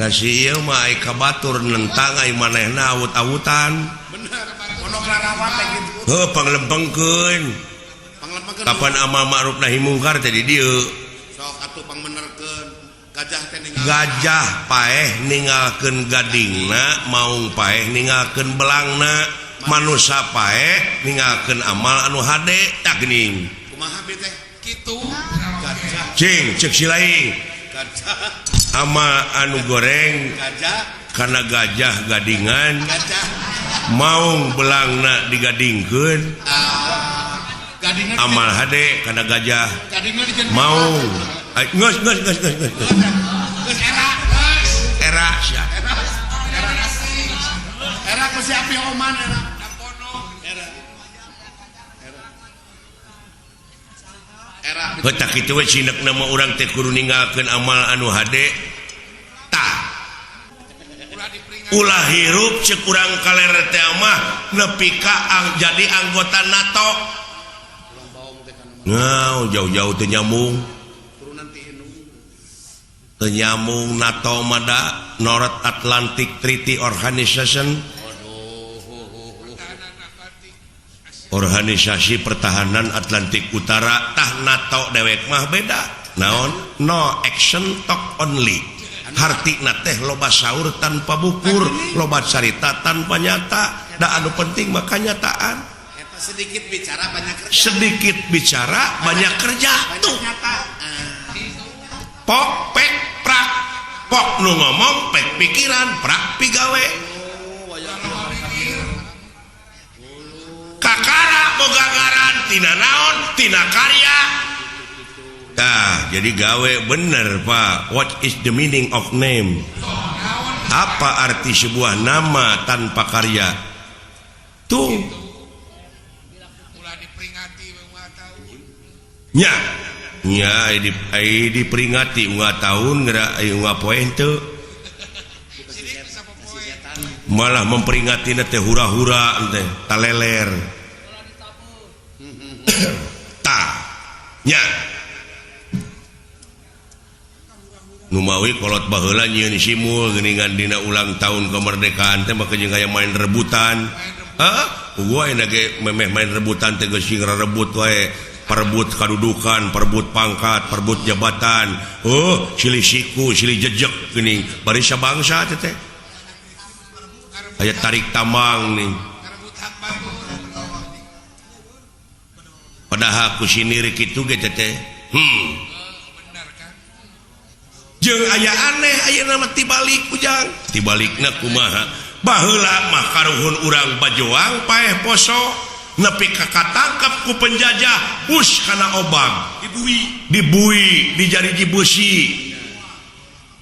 Da si ieu mah ai ka batur nentang ai manehna awut-awutan. Bener. Pondok larawat teh kitu. Heuh panglempengkeun. Panglempengkeun. Kapan amal ma'ruf nahi mungkar teh di dieu. Sok atuh pangbenerkeun. Gajah teh ninggal. Gajah paeh ninggalkeun gadingna, maung paeh ninggalkeun belangna, manusa paeh ninggalkeun amal anu hade tah geuning. Kumaha bi teh? Kitu. Gajah. Cing cek si laing. Gajah. Ama anu goreng Gajah. karena gajah gadingan Gajah. maung belangna digadingkeun Ah, gadingna amal hade karena gajah gadingna dijieun maung. Ai, geus geus geus geus geus. Geus era. Geus. Era sia. Era. Era ku si Api Oman era. Era. Era. Era. Heuh tah kitu we cinekna mah urang teh kudu ninggalkeun amal anu hade. Tah. Ulah hirup cek urang kaler teh mah nepi ka jadi anggota NATO. Ngau jauh-jauh teu nyambung. Turunan ti indung. Teu nyambung NATO mah da North Atlantic Treaty Organization. Organisasi Pertahanan Atlantik Utara tah NATO dewek mah beda. Naon? No action talk only. Hartina teh loba saur tanpa bukur, loba carita tanpa nyata. Da anu penting mah kanyataan. Eta sedikit bicara banyak kerja. Sedikit bicara banyak kerja Banyak tuh. nyata. Pok pek prak. Pok nu ngomong pek pikiran, prak pigawe. Kakara boga ngaran tina naon tina karya. Tah, jadi gawe bener Pak. What is the meaning of name? Apa arti sebuah nama tanpa karya? Tuh. Ulah diperingati unggal tahun. Nya. Nya ai diperingati unggal tahun geura ai unggal poe henteu. Malah memperingati teh hura-hura teh taleler. Tah. Nya. Numawi kolot baheula nyieun simul geuningan dina ulang tahun kemerdekaan teh maka jeung aya main rebutan. Hah? Gua ayeuna ge memeh main rebutan teh geus sing rebut wae. Perebut kadudukan, perebut pangkat, perebut jabatan. Oh, silih siku, silih jejek geuning bari sabangsa teh teh. Aya tarik tambang nih. Padahal ku sinir kitu ge teh teh. Jeung aya aneh ayeuna mah tibalik ujang. Tibalikna kumaha? Baheula mah karuhun urang bajoang paeh poso nepi ka katangkep ku penjajah bus kana obang dibui dibui dijariji beusi.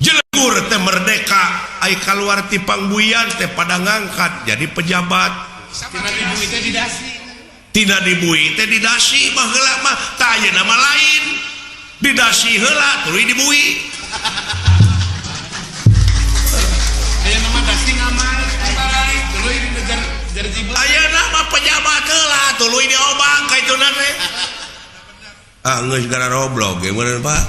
Jelegur teh merdeka ai kaluar ti pangbuian teh pada ngangkat jadi pejabat. Tina dibui teh didasi. Tina dibui teh didasi baheula mah tah ayeuna mah lain. Didasi heula tuluy dibui. Ayeuna mah dasi ngamal tuluy jarji beusi. Ayeuna mah pejabat heula tuluy diobang ka ituna teh. Ah geus gara roblok ge meureun Pak.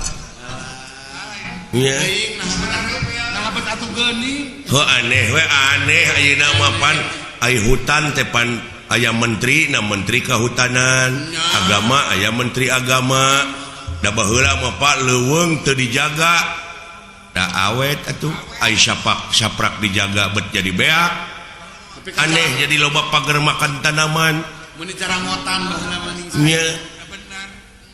Nya. Teuing nah bet atuh geuning. Heuh aneh we aneh ayeuna mah pan ai hutan teh pan aya menteri na menteri kehutanan, agama aya menteri agama. Da baheula mah Pak leuweung teu dijaga. Da awet atuh ai sapak saprak dijaga bet jadi beak. Aneh jadi loba pager makan tanaman. Mun dicarangotan baheula mah ning. Nya.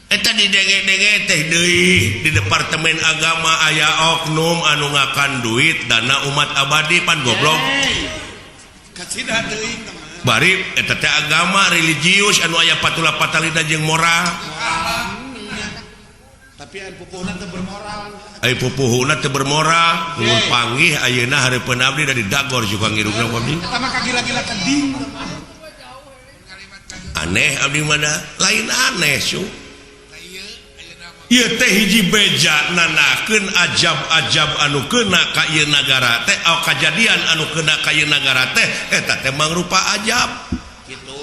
Eta didenge-denge teh deui di Departemen Agama aya oknum anu ngakan duit dana umat abadi pan goblok. Kacida teuing teh. Bari eta teh agama religius anu aya patula patalina jeung moral. Tapi ai pupuhna teu bermoral. Ai pupuhuna teu bermoral, mun panggih ayeuna hareupeun abdi dari dagor suka ngirungna abdi. Eta mah kagila-gila keding. Aneh abdi mah da, lain aneh su. Ieu teh hiji beja nanakeun ajab-ajab anu keuna ka ieu nagara teh, kajadian anu keuna ka ieu nagara teh eta teh mangrupa ajab. Kitu.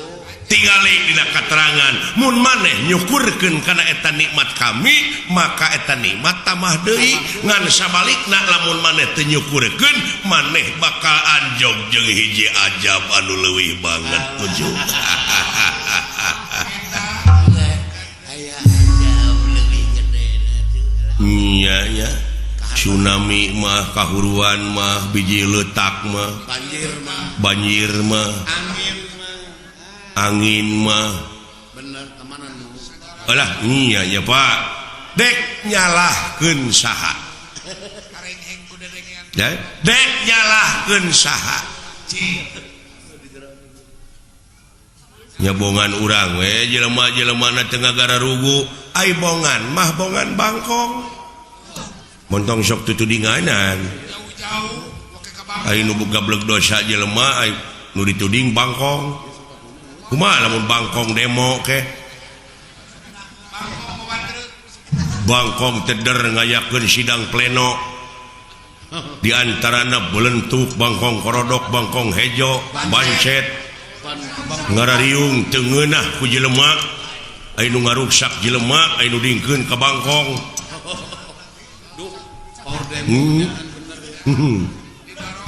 Tingali dina katerangan mun maneh nyukurkeun kana eta nikmat kami maka eta nikmat tambah deui ngan sabalikna lamun maneh teu nyukurkeun maneh bakal anjog jeung hiji ajab anu leuwih banget ujug. Nya nya tsunami mah kahuruan mah biji letak mah banjir mah angin mah bener kemana nu alah iya ya Pak dek nyalahkeun saha dek nyalahkeun saha nyabongan urang we jelema-jelemana teu ngagararugu ai bongan mah bongan bangkong montong sok tutudinganan ai nu gablek dosa jelema ai nu dituding bangkong kumaha lamun bangkong demo ke bangkong teder ngayakeun sidang pleno di antarana belentuk bangkong korodok bangkong hejo bancet ngarariung teu ngeunah ku jelema aya nu ngaruksak jelema aya nu dingkeun ka bangkong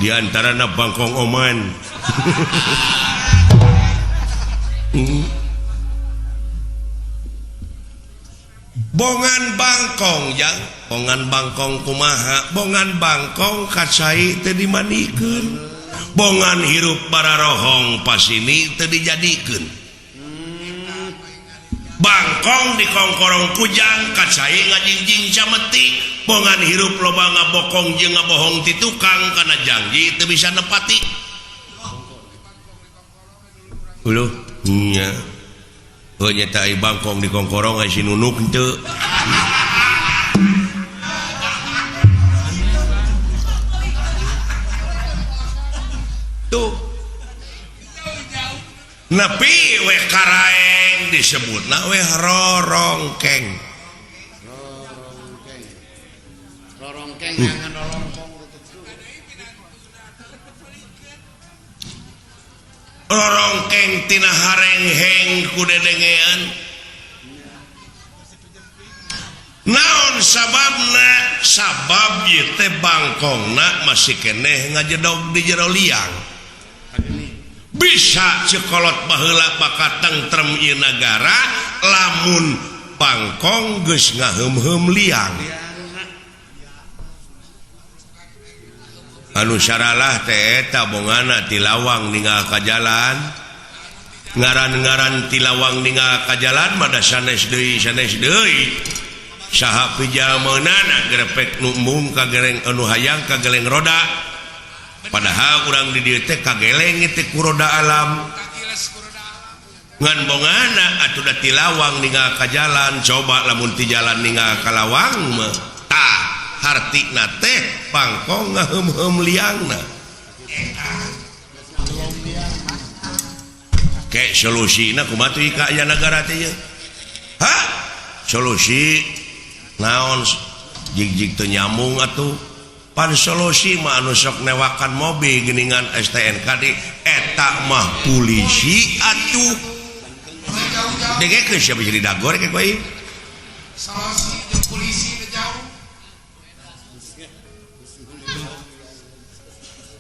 di antarana bangkong oman. Bongan bangkong jang bongan bangkong kumaha bongan bangkong kacai teu dimandikeun bongan hirup bararohong pasini teu dijadikeun bangkong dikongkorong kujang kacai ngajingjing cameti bongan hirup loba ngabokong jeung ngabohong ti tukang kana janji teu bisa nepati uluh nya heuh nyata ai bangkong dikongkorong ai si nunuk henteu tuh nepi we karaeng disebutna we rorongkeng rorongkeng rorongkeng ngan rorongkong rorongkeng tina harengheng ku dedengean naon sababna sabab ieu teh bangkongna masih keneh ngajedog di jero liang bisa cekolot baheula bakal tentrem ieu nagara lamun bangkong geus ngaheum-heum liang anu saralah teh eta bongana ti lawang ninggal ka jalan ngaran-ngaran ti lawang ninggal ka jalan mah da sanes deui saha pijameunana grepek nu embung ka gereng anu hayang ka geleng roda padahal urang di dieu teh kageleng teh ku roda alam ngan bongana atuh da ti lawang ninggal ka jalan coba lamun ti jalan ninggal ka lawang mah tah hartina teh bangkong ngaheum-heum liangna ke solusina kumaha tuh ka aya nagara teh ieu ha solusi naon jig-jig teu nyambung atuh pan solusi mah anu sok newakan mobil geuningan STNK di eta mah polisi atuh dengekeun sia bisa didagor ke ku ieu solusi jeung polisi teu jauh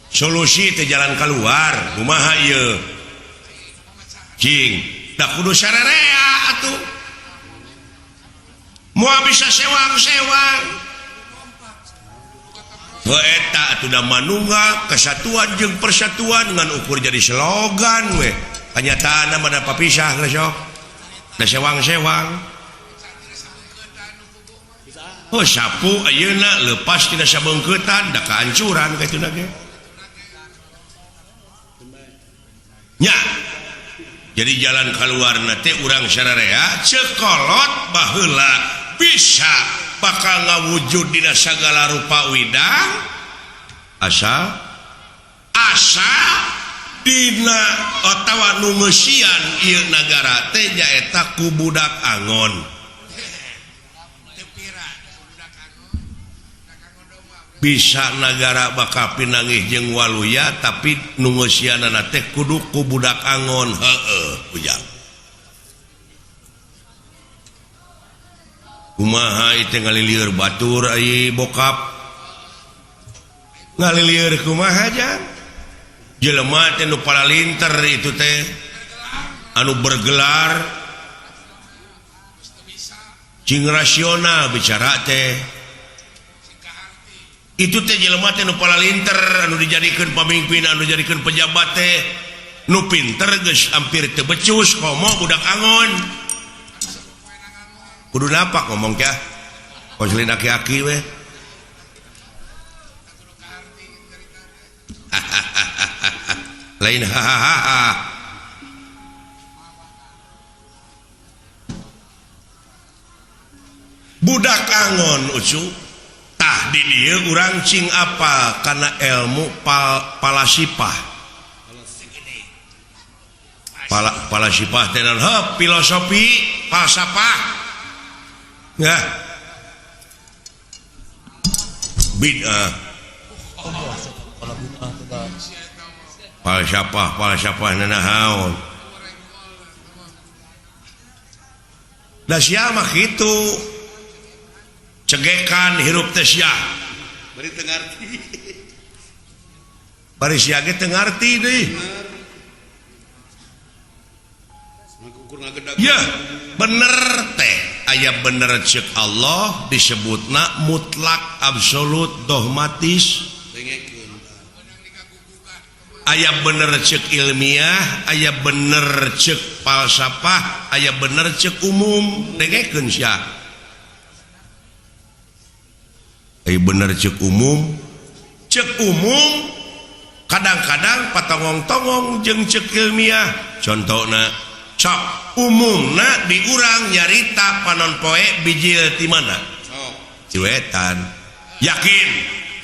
solusi teh jalan keluar kumaha ieu cing da kudu sarerea atuh moal bisa sewang-sewang heuh eta atuh da manunggal kesatuan jeung persatuan ngan ukur jadi slogan we kanyataanna mah da papisah geus sok da sewang-sewang oh sapu ayeuna leupas tina sabeungkeutan da kahancuran kaituna ge nya jadi jalan keluar teh urang sararea cekolot baheula bisa bakal ngawujud dina sagala rupa widang asa asa dina atawa nu ngeusian ieu nagara teh nyaeta ku budak angon. Bisa nagara bakal pinanggih jeung waluya tapi nu ngeusianana teh kudu ku budak angon. Heueuh ujang. Kumaha ieu teh ngalilieur batur ai bokap. Ngalilieur kumaha jang? Jelema teh nu paralinter itu teh anu bergelar cing rasional bicara teh. Itu teh jelema teh nu paralinter anu dijadikeun pamimpin anu dijadikeun pejabat teh nu pinter geus hampir teu becus komo budak angon. Kudu napak ngomong kah? Konselin aki-aki we. Lain hahaha. Budak angon ucu tah di dieu urang cing apa kana ilmu palasipah. Palasipah teh naon? Heuh, filosofi, falsafah. Ya. Bid'ah. Falsafah, falsafah nanaon. Da sia mah kitu. Cegekan hirup teh sia. Bari teu ngarti. Bari sia ge teu ngarti deui. Ya, bener teh. Aya bener ceuk Allah disebutna mutlak absolut dogmatis. Aya bener ceuk ilmiah, aya bener ceuk falsafah, aya bener ceuk umum. Dengekeun sia. Aya bener ceuk umum. Ceuk umum kadang-kadang patongong-tongong jeung ceuk ilmiah. Contona cok umumna di urang nyarita panon poe bijil ti mana? Ti wetan. Yakin.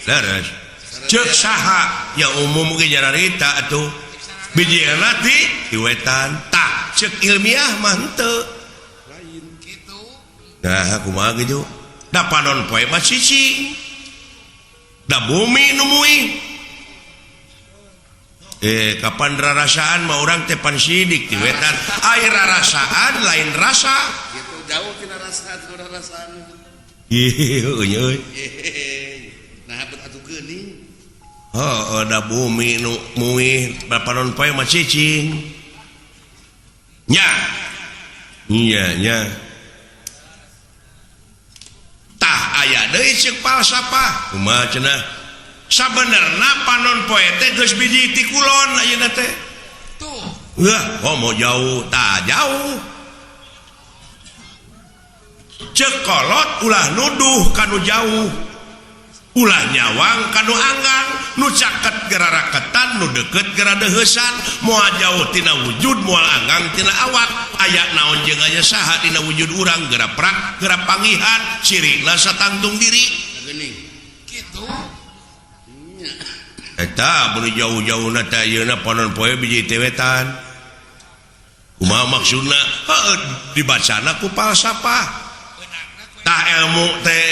Leres. Ceuk saha? Ya umum ge nyarita atuh. Bijilna ti wetan. Tah ceuk ilmiah mah henteu. Lain kitu. Nah, kumaha kitu? Da panon poe mah cicing. Da bumi nu muih. Kapan rarasaan mah urang teh pan sidik ti wetan. Ai rarasaan lain rasa. Gitu jauh tina rasa tina rarasaan. Ieu euy. Nah bet atuh geuning. Heuh, da bumi nu muih panon poe mah cicing. Nya. Nya nya. Tah aya deui ceuk falsafah. Kumaha cenah? Sabenerna panon poe teh geus biji ti kulon ayeuna teh. Tuh. Wah, komo jauh, tah jauh. Ceuk kolot ulah nuduh kanu jauh. Ulah nyawang kanu anggang, nu caket gera raketan, nu deukeut gera deuheusan, moal jauh tina wujud, moal anggang tina awak. Aya naon jeung aya saha dina wujud urang gera prak, gera pangihan, cirina satangtung diri. Geuning. Kitu. Eta mun jauh-jauhna teh ayeuna panon poe biji teh wetan. Kumaha maksudna? Heueuh dibacana ku falsafah. Tah ilmu teh.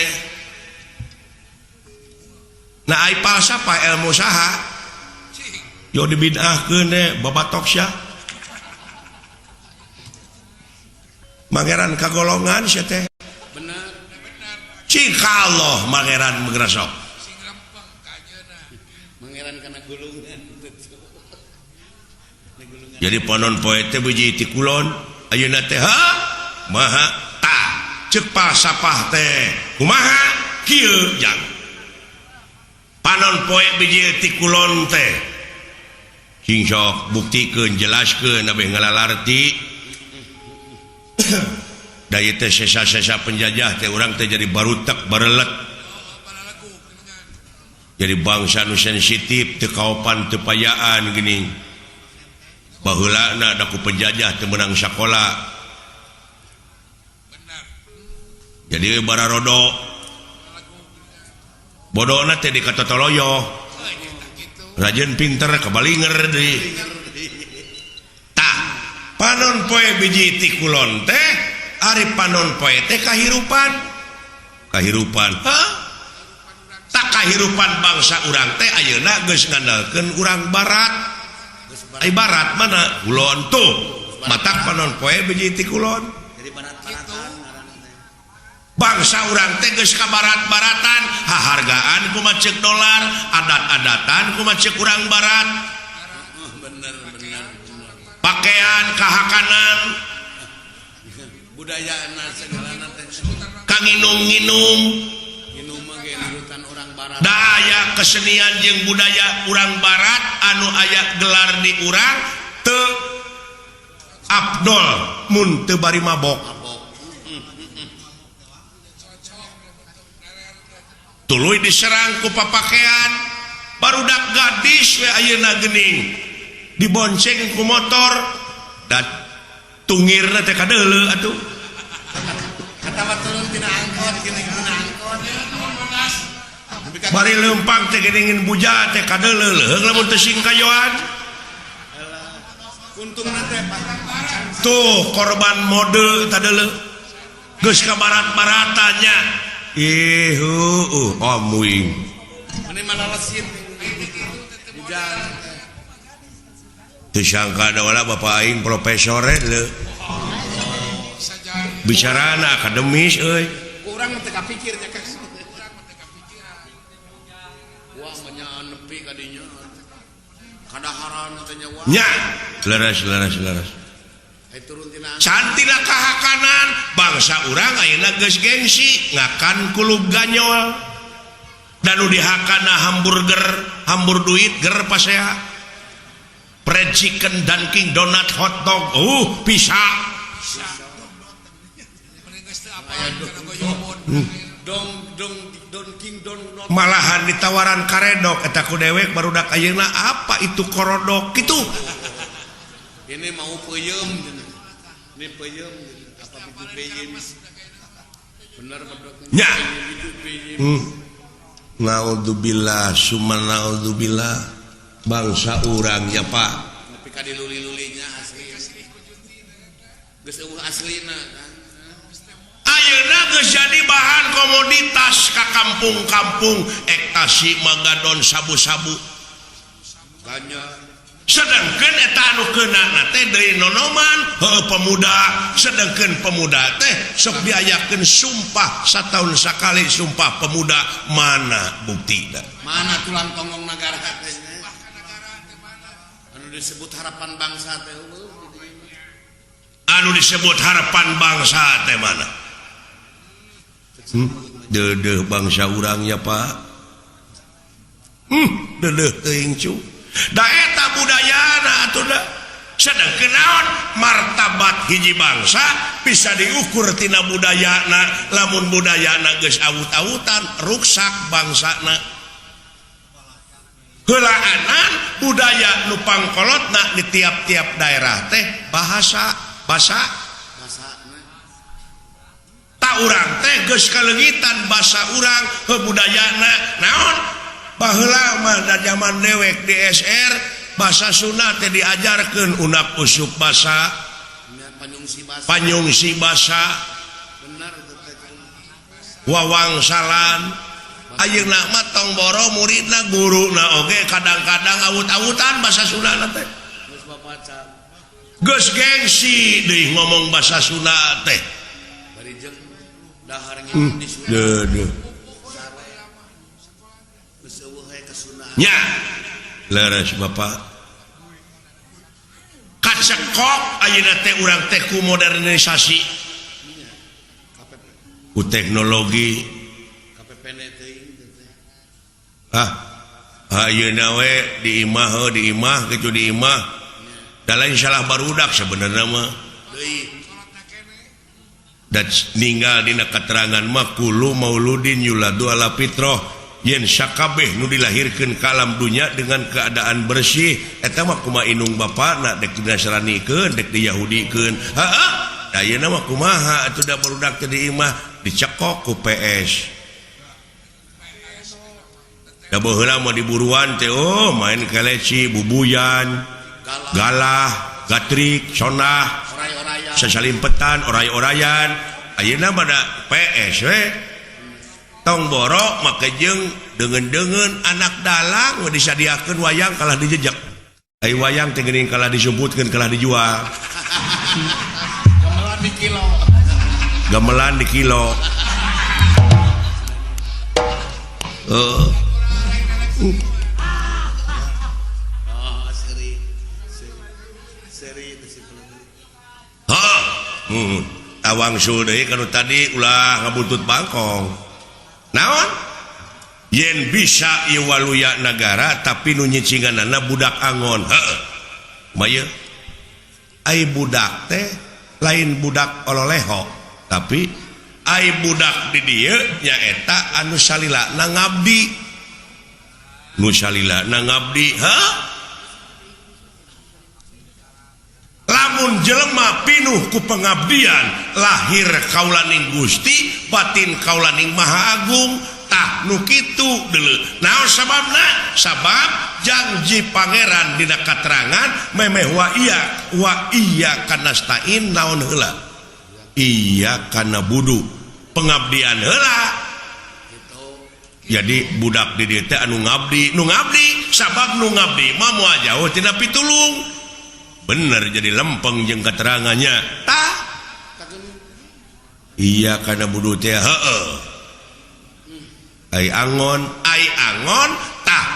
Nah ai falsafah ilmu saha? Yo dibid'ahkeun teh babatok sia. Mangeran kagolongan sia teh. Bener. Cing ka Allah mangeran mengresok. Mangeran kana gulungan. Jadi panon poe teh biji ti kulon ayeuna teh ha maha tah ceuk falsafah teh kumaha kieu jang. Panon poe biji ti kulon teh cing sok buktikeun jelaskeun abeh ngalalarti. Da ieu teh sesa-sesa penjajah teh urang teh jadi barutek barelet. Jadi bangsa nu sensitif teu kaopan teu payaan geuning. Baheulana da ku penjajah teu meunang sakola. Jadi bararodo. Bodona teh di katotoloyo. Rajin pinter kabalinger deui. Tah, panon poe biji ti kulon teh, ari panon poe teh kahirupan. Kahirupan. Hah? Tak Kahirupan bangsa urang teh ayeuna geus ngandalkeun urang barat. Ai barat mana? Kulon tuh. Matak panon poe biji ti kulon. Bangsa urang teh geus ka barat-baratan, hahargaan kumaha ceuk dolar, adat-adatan kumaha ceuk urang barat. Bener bener. Pakaian kahakanan, budaya segalana teh. Kanginum-nginum, Nginum mah ge nurutan orang barat. Da aya kesenian jeung budaya urang barat anu aya gelar di urang teu abdol mun teu bari mabok. Mabok. Tuluy diserang ku papakean barudak gadis we ayeuna geuning dibonceng ku motor da tungirna teh kadeuleu atuh. Kata turun tina angkot geuning tina angkot. Bari leumpang teh geuning buja teh kadeuleu leuheung lamun teu singkayoan. Untungna teh Pak. Tuh korban mode tadeuleu geus ka barat-baratannya. Ih heueuh amuing. Meni malalesit. Buja. Teu sangka da wala bapak aing profesor leuh. Bicarana akademis euy. Urang teh kapikir nya Kang. Wah manyaan nepi ka dinya. Kadaharan teh nya wah. Nya, leres leres leres. Ai turun tina Cantina kahakanan bangsa urang ayeuna geus gengsi ngakan kulub ganyol. Dan nu dihakana hamburger, hambur duit ger pasea. Fried chicken, Dunkin Donut, hot dog, pizza. Dong dong don king don not. Malahan ditawaran karedok eta ku dewek barudak ayeuna apa itu korodok kitu. Ini mau peuyeum cenah. Ini peuyeum apa itu peuyeum. Bener bedok. Nya. Itu peuyeum. Naudzubillah summa naudzubillah bangsa urang ya Pak. Nepi ka diluli-lulinya asli. Geus eueuh aslina kan. Ayeuna geus jadi bahan komoditas ka kampung-kampung ektasi magadon sabu-sabu. Ganja. Sedangkan eta anu keunana teh deui nonoman heueuh pemuda, sedangkan pemuda teh sok diayakeun sumpah sataun sakali sumpah pemuda, mana buktina? Mana tulang tonggong nagara teh? Anu disebut harapan bangsa teh eueuh. Anu disebut harapan bangsa teh mana? Deudeuh bangsa urang ya Pak. Deudeuh teuing cu. Da eta budayana atuh da. Sedangkeun naon martabat hiji bangsa bisa diukur tina budayana. Lamun budayana geus awut-awutan ruksak bangsana. Heulaanan budaya nu pangkolotna di tiap-tiap daerah teh bahasa basa ta urang teh geus kaleungitan basa urang heuh budayana naon baheula mah da zaman dewek di SR basa Sunda teh diajarkeun unak usup basa panyungsi basa wawangsalan. Ayeuna mah tong boro muridna guruna oge kadang-kadang awut-awutan basa Sunda teh. Geus gengsi deui ngomong basa Sunda teh. Deudeuh. Nya, leres Bapak. Kacekok ayeuna teh urang teh ku modernisasi. Ku teknologi. Ah, ayeuna we di imah heuh di imah kitu di imah. Da lain salah barudak sebenarnya mah. Dan ninggal dina keterangan mah kullu mauludin yuladu ala fitrah yen sakabeh nu dilahirkeun ka alam dunya dengan keadaan bersih eta mah kumaha indung bapana dek dinasranikeun dek diyahudikeun. Heeh, da ayeuna mah kumaha atuh da barudak teh di imah dicekok ku PS. Da baheula mah diburuan teh oh main keleci, bubuyan, galah, gatrik, sonah, sasalimpetan, oray-orayan. Ayeuna mah da PS we. Tong boro make jeung deungeun-deungeun anak dalang we disadiakeun wayang kalah dijejak. Ai wayang teh geuning kalah disumputkeun kalah dijual. Gamelan di kilo. Gamelan di kilo. Heeh. Oh, seri. Seri itu sih. Hah. Tawang sul deui kanu tadi ulah ngabuntut bangkong. Naon? Yen bisa ieu waluya nagara tapi nu nyicinganana budak angon. Heeh. Maya ai budak teh lain budak ololeho, tapi ai budak di dieu nyaeta anu salila na ngabdi. Nu salila na ngabdi, heuh? Lamun jelema pinuh ku pengabdian lahir kaulaning Gusti batin kaulaning Maha Agung tah nu kitu deuleu. Naon sababna? Sabab janji pangeran dina katerangan memeh wa iya kanastain naon heula? Iya kana budu pengabdian heula. Jadi budak di dieu teh anu ngabdi, nu ngabdi sabab nu ngabdi mah moal jauh tina pitulung. Bener jadi lempeng jeung keterangannya tah iya kana budu teh heueuh ai angon tah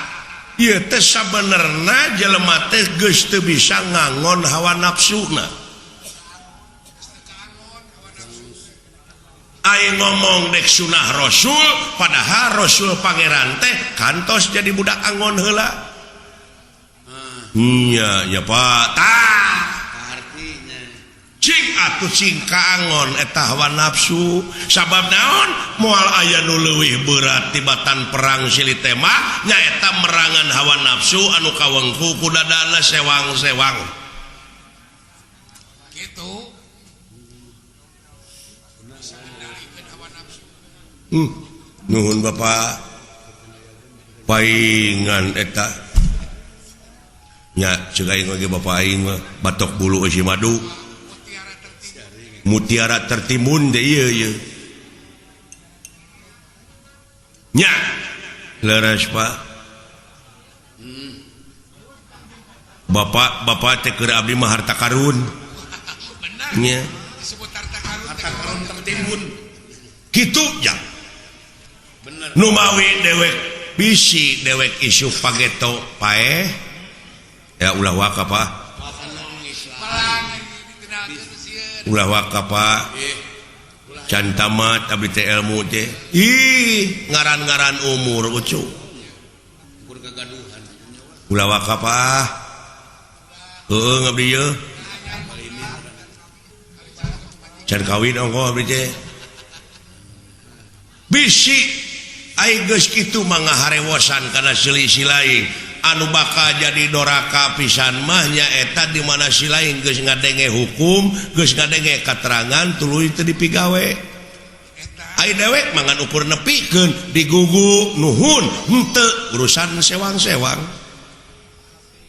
ieu teh sabenerna jelema teh geus teu bisa ngangon hawa nafsuna. Ai ngomong dek sunah rasul padahal rasul pangeran teh kantos jadi budak angon heula. Iya, ya Pak. Tah. Artinya cing atuh cing kaangon eta hawa nafsu. Sabab naon? Moal aya nu leuwih berat tibatan perang silih tema nyaeta merangan hawa nafsu anu kawengku ku dadana sewang-sewang. Kitu. Nuhun Bapak. Paingan eta. Nya ceuk aing lagi bapak aing mah batok bulu eusi madu. Mutiara tertimbun teh ieu ieu. Nya leres Pak. Bapak bapak teh keur abdi mah harta karun. Nya disebut harta karun, harta karun tertimbun. Kitu ya. Bener. Nu mawi dewek bisi dewek isu pageto paeh. Ya ulah waka Pak. Ulah waka Pak. Can tamat abdi teh ilmu teh. Ih, ngaran-ngaran umur ucu. Ulah waka Pak. Heueuh ngabdi ieu. Can kawin ongkoh abdi teh. Bisi ai geus kitu mah ngaharewosan kana selisih lain. Anu bakal jadi doraka pisan mah nyaeta di mana si lain geus ngadenge hukum, geus ngadenge katerangan tuluy teu dipigawe. Ai dewek mah ngan ukur nepikeun digugu nuhun henteu urusan sewang-sewang.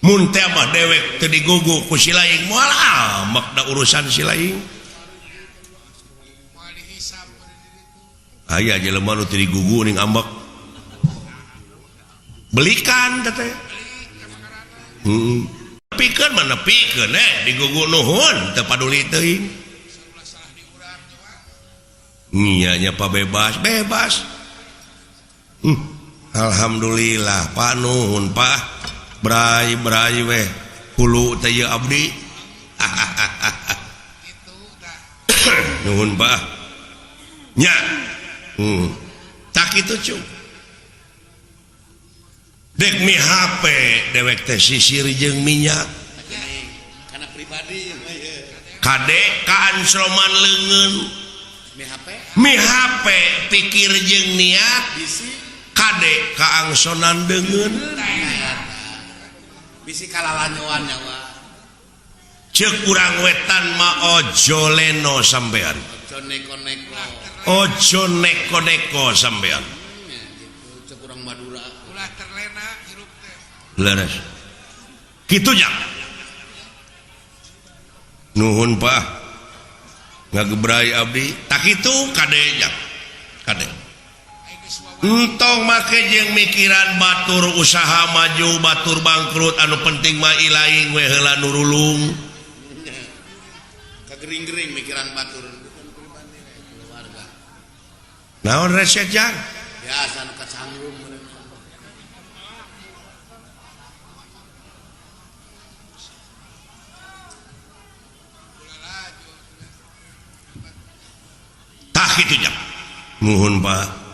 Mun teh mah dewek teu digugu ku si lain moal amek da urusan si lain. Aya jelema nu teu digugu ning ambek. Belikan teh. Nepikeun mah nepikeun digugu nuhun teu paduli teuing. Nya nya pa bebas, bebas. Alhamdulillah Pak nuhun Pak. Brai-brai weh hulu teh ieu abdi. Nuhun Pak. Nya. Tak kitu cu. Dek mi HP dewek teh sisir jeung minyak. Kana pribadi kade kaan sloman leungeun. Mi HP pikir jeung niat kade kaangsonan deungeun. Bisi kalalanyoan nyawa. Ceuk urang wetan mah ojo leno sampean. Ojo neko-neko. Ojo neko-neko sampean. Ceuk urang Madura. Ulah terlena hirup teh. Leres. Kitu nya. Nuhun Pak. Ngagebrai abdi. Tak kitu kade nya. Kade. Entong make jeung mikiran batur usaha maju batur bangkrut anu penting mah ilaing we heula nu rulung. Kagering-gering mikiran batur bukan pribadi keluarga. Naon resep jang? Biasa nu kacangrum meureun. Tah kitu jang. Nuhun Pak.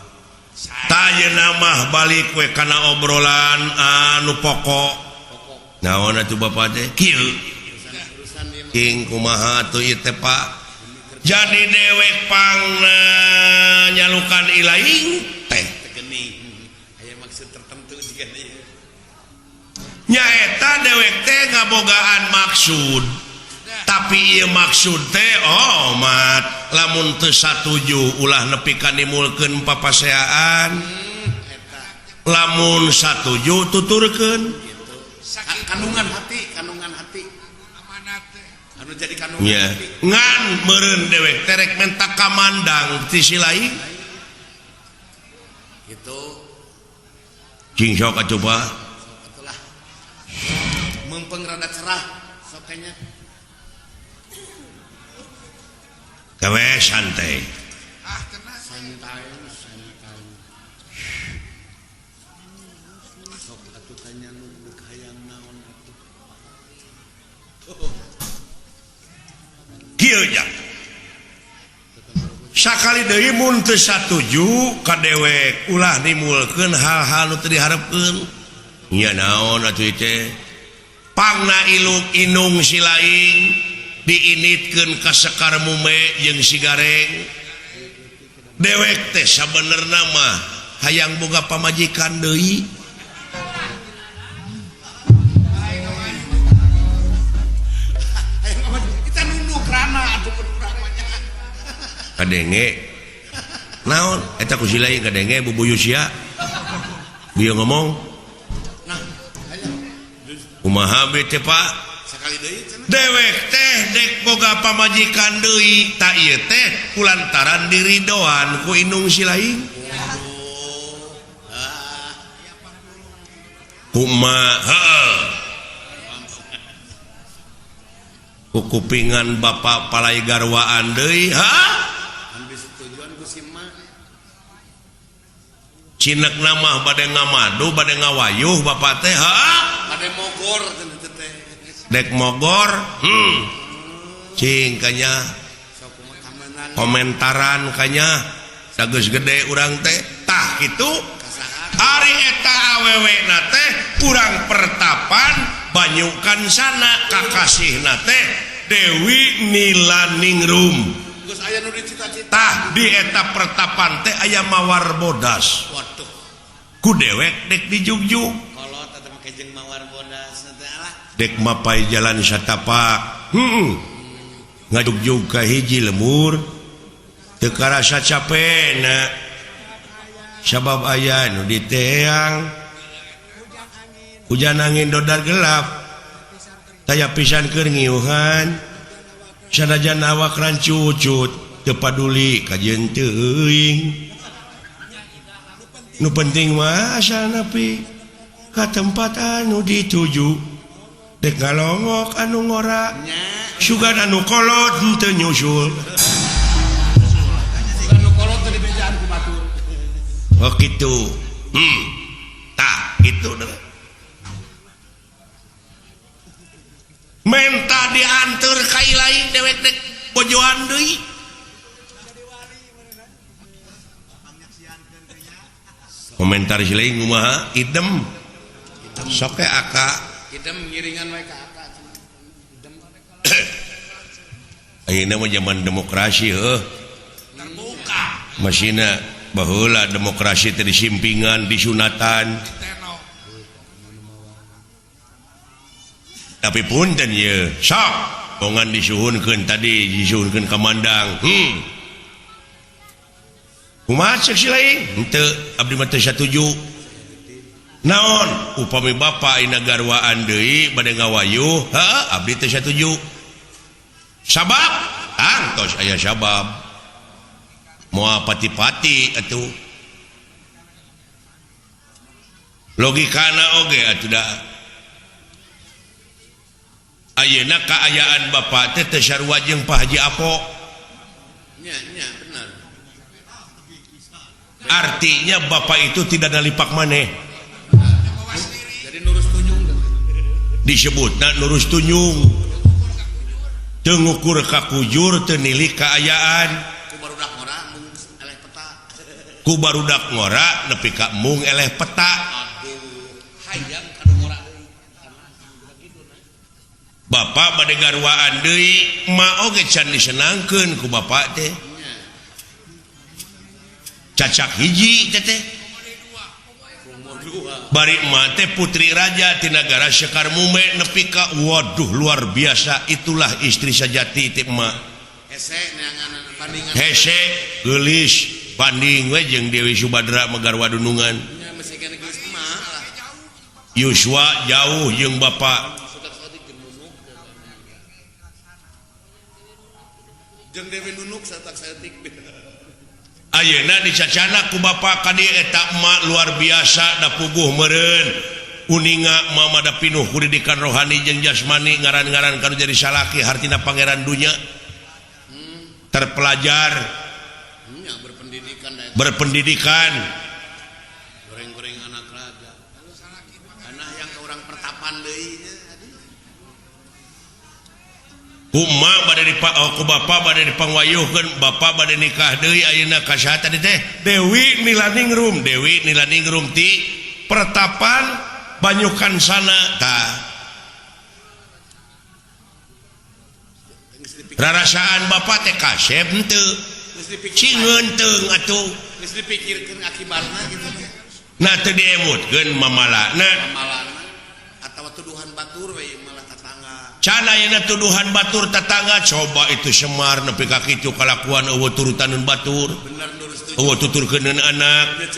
Tayena mah balik we kana obrolan anu pokok. Naon atuh Bapak teh? Kieu. King kumaha atuh ieu teh Pak? Jadi dewek pangna nyalukan ilaing teh. Aya maksud tertentu jiga ieu. Nyaeta dewek teh ngabogaan maksud. Tapi ieu maksud teh omat lamun teu satuju ulah nepi ka nimulkeun papaseaan. Lamun satuju tuturkeun. Kandungan hati, kandungan hati. Amanat teh. Anu jadi kandungan yeah. hati. Ngan meureun dewek terek menta kamandang ti si lain. Gitu. Cing sok atuh Pak. Sok atulah. Mempeng rada cerah sok kayaknya. Gawe santai. Ah tenang. Santai, santai. Sok atuh tanya nu hayang naon atuh. Kieu jang. Sakali deui mun teu satuju ka dewek ulah nimulkeun hal-hal nu teu diharepkeun. Nya naon atuh teh? Pangna ilung inung si lain diinitkeun ka sekar mume jeung si gareng. Dewek teh sabenerna mah hayang boga pamajikan deui. Kita nunduk rana atuh urang mah nya. Kadenge. Naon eta ku si lain kadenge bubuyu sia. Bieu ngomong. Nah, hayang. Kumaha be teh Pak? Sakali deui cenah. Dewek teh dek boga pamajikan deui ta ieu teh kulantaran diridoan ku indung si lain. Kumaha ku kupingan bapak palai garwaan deui ha? Tujuan ku si emak. Cinek mah bade ngamadu bade ngawayuh bapak teh ha? Bade mogor cenah teh. Dek mogor cing kanya komentaran kanya sageus gede urang teh tah kitu ari eta awewe na teh urang pertapan banyukan sana kakasihna teh Dewi Nilaningrum. Geus aya nu dicita-cita. Tah di eta pertapan teh aya mawar bodas. Waduh. Ku dewek dek dijugjug. Kolot eta make jeung mawar bodas teh alah. Dek mapai jalan satapak. Ngajugjug ka hiji lemur. Teu karasa capena. Sabab aya nu diteang. Hujan angin dodar gelap. Taya pisan keur ngiuhan. Sanajan awak rancucut teu paduli kajeun teuing. Nu penting mah asal nepi ka tempat anu dituju. Dek ngalongok anu ngora, sugan anu kolot henteu nyusul. Sugan anu kolot teh dibejaan ku batur. Oh kitu. Tah kitu deh. Menta dianteur ka ilaing dewek dek bojoan deui. Komentar si lain kumaha? Idem. Sok we aka. Idem ngiringan we ka aka cenah. Idem. Ayeuna mah zaman demokrasi heuh. Terbuka. Masina baheula demokrasi teh disimpingan, disunatan. Tapi punten ye, sok bongan disuhunkeun tadi disuhunkeun ka mandang. Kumaha cek si lain? Henteu abdi mah teu satuju. Naon upami bapa ina garwaan deui bade ngawayuh, heuh abdi teu satuju. Sabab tangtos aya sabab. Moal pati-pati atuh. Logikana oge atuh da. Ayeuna kaayaan bapak teh teu sarua jeung Pak Haji Apo. Nya nya bener. Artinya bapak itu tidak nalipak maneh. Jadi nurus tunjung. Disebutna nurus tunjung. Teu ngukur ka kujur, teu nilik kaayaan. Ku barudak ngora mung eleh peta. Ku barudak ngora nepi ka mung eleh peta. Aduh, hayang kanu ngora deui. Bapak bade garwaan deui, ma oge can disenangkeun ku bapak teh. Cacak hiji teh teh. Bari emak teh putri raja ti nagara Sekar Mume nepi ka waduh luar biasa, itulah istri sejati teh emak. Hese neangan bandingan. Hese geulis banding we jeung Dewi Subadra megarwa dunungan. Nya masih keneh geulis emak lah. Yuswa jauh jeung bapak. Jeung Dewi Nunuk satak saeutik. Ayeuna dicacana ku bapak ka dieu eta emak luar biasa da puguh meureun. Uninga mama da pinuh ku didikan rohani jeung jasmani ngaran-ngaran kanu jadi salaki hartina pangeran dunya. Terpelajar. Nya berpendidikan da eta. Berpendidikan. Goreng-goreng anak raja. Anak yang ke urang pertapan deui nya. Ku emak bade dipa, oh, ku bapa bade dipangwayuhkeun, bapa bade nikah deui ayeuna ka saha tadi teh? Dewi Nilaningrum, Dewi Nilaningrum ti pertapan Banyukan sana tah. Rarasaan bapa teh kasep henteu. Cingeun teung atuh. Geus dipikirkeun akibatna kitu teh. Nah teu diemutkeun mamalana. Mamalana atawa tuduhan batur we malah tetangga. Can ayeuna tuduhan batur tetangga coba itu Semar nepi ka kitu kalakuan eueuh turutaneun batur. Bener nurus tujuh. Eueuh tuturkeuneun anak.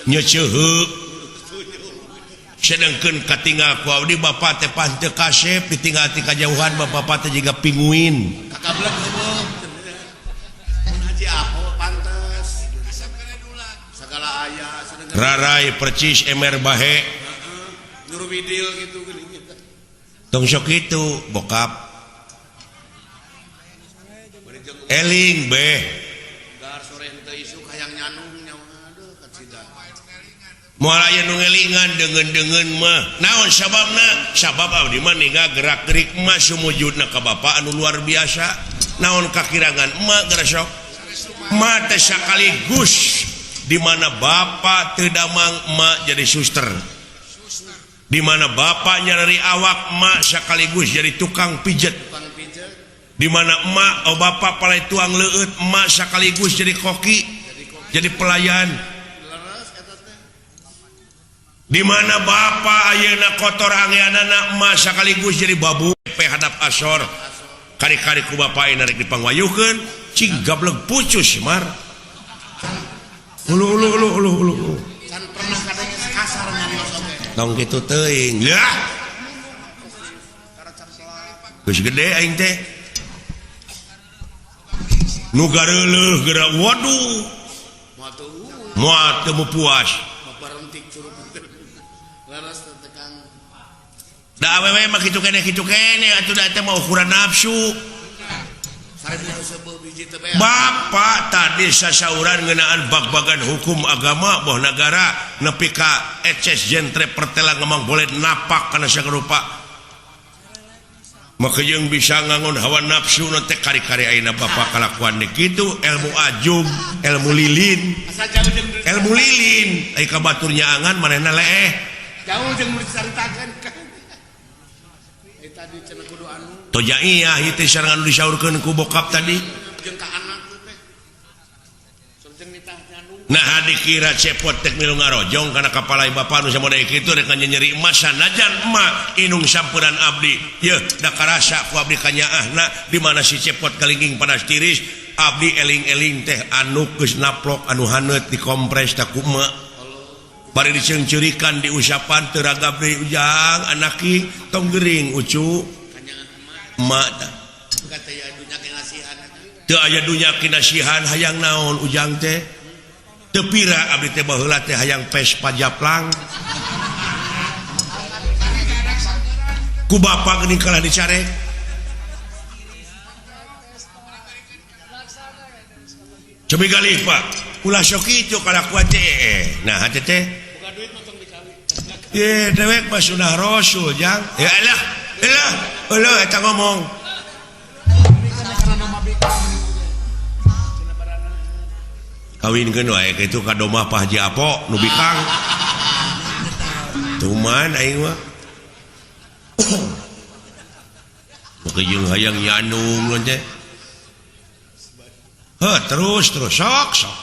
Nyeceuheu. Sedengkeun katinggal ku abdi bapa teh pan teu kasep ditinggal ti kajauhan bapa teh jiga pinguin. Kakablek eueuh. Mun Haji Apo pantes. Sagala aya sedengkeun. Rarai percis emer bahe. Heeh. Nyuruh widil kitu geuning. Tong sok kitu bokap. Eling beh. Gar sore henteu isuk hayang nyanung nyawa aduh kacida. Moal aya nu ngelingan deungeun-deungeun mah. Naon sababna? Sabab abdi mah ninggal gerak-gerik mah sumujudna ka bapa anu luar biasa. Naon kakirangan emak geura sok? Emak teh sakaligus di mana bapa teu damang emak jadi suster. Di mana bapak nyarari awak emak sekaligus jadi tukang pijet. Di mana emak oh bapak palai tuang leueut emak sekaligus jadi koki, jadi pelayan. Di mana bapak ayeuna kotor angeanana emak sekaligus jadi babu pe hadap asor. Kari-kari ku bapak ayeuna rek dipangwayuhkeun, cing gablek pucus mar. Ulu ulu ulu ulu ulu. Can pernah kadang kasar nyarios oge. Tong kitu teuing. Lah. Geus gede aing teh. Nu gareuleuh geura waduh. Moal teu puas. Da awewe mah kitu keneh atuh da teh mah ukuran nafsu. Bapak tadi sasauran ngeunaan bag-bagan hukum agama boh nagara nepi ka eces jentre pertela ngemang boleh napak kana sarupa. Maka jeung bisa ngangon hawa nafsu nu teh kari-kari ayeuna bapak kalakuan deui kitu ilmu ajub, ilmu lilin. Ilmu lilin ai ka batur nyaangan manehna leeh. Jauh jeung nu dicaritakeun. Tadi cenah kudu anu. Tojaiyah ieu teh sarangan nu disaurkeun ku bokap tadi. Jeung ka anak teh. Jeung nitah nyandung. Nah dikira cepot tek milu ngarojong kana kapalai bapa nu samode kitu rek nyeri emas sanajan emak inung sampuran abdi. Yeuh da karasa ku abdi kanyaahna di mana si cepot kalingking panas tiris abdi eling-eling teh anu geus naplok anu haneut dikompres ta ku emak. Bari diceungceurikan diusapan teu ragab deui ujang anaki tong gering ucu emak tah. Teu aya dunya kinasihan hayang naon ujang teh. Teu pira abdi teh baheula teh hayang Vespa japlang. Ku bapak geuning kalah dicare. Cobi galih Pak. Ulah sok kitu kalakuan teh. Nah hate teh. Ye dewek mah sunah Rasul jang. Ya elah, elah, elah eta ngomong. Kawinkeun wae kitu ka domah Pak Haji Apo nu bikang. Tuman aing mah. Jeung hayang nyandung teh. Heuh terus terus sok sok.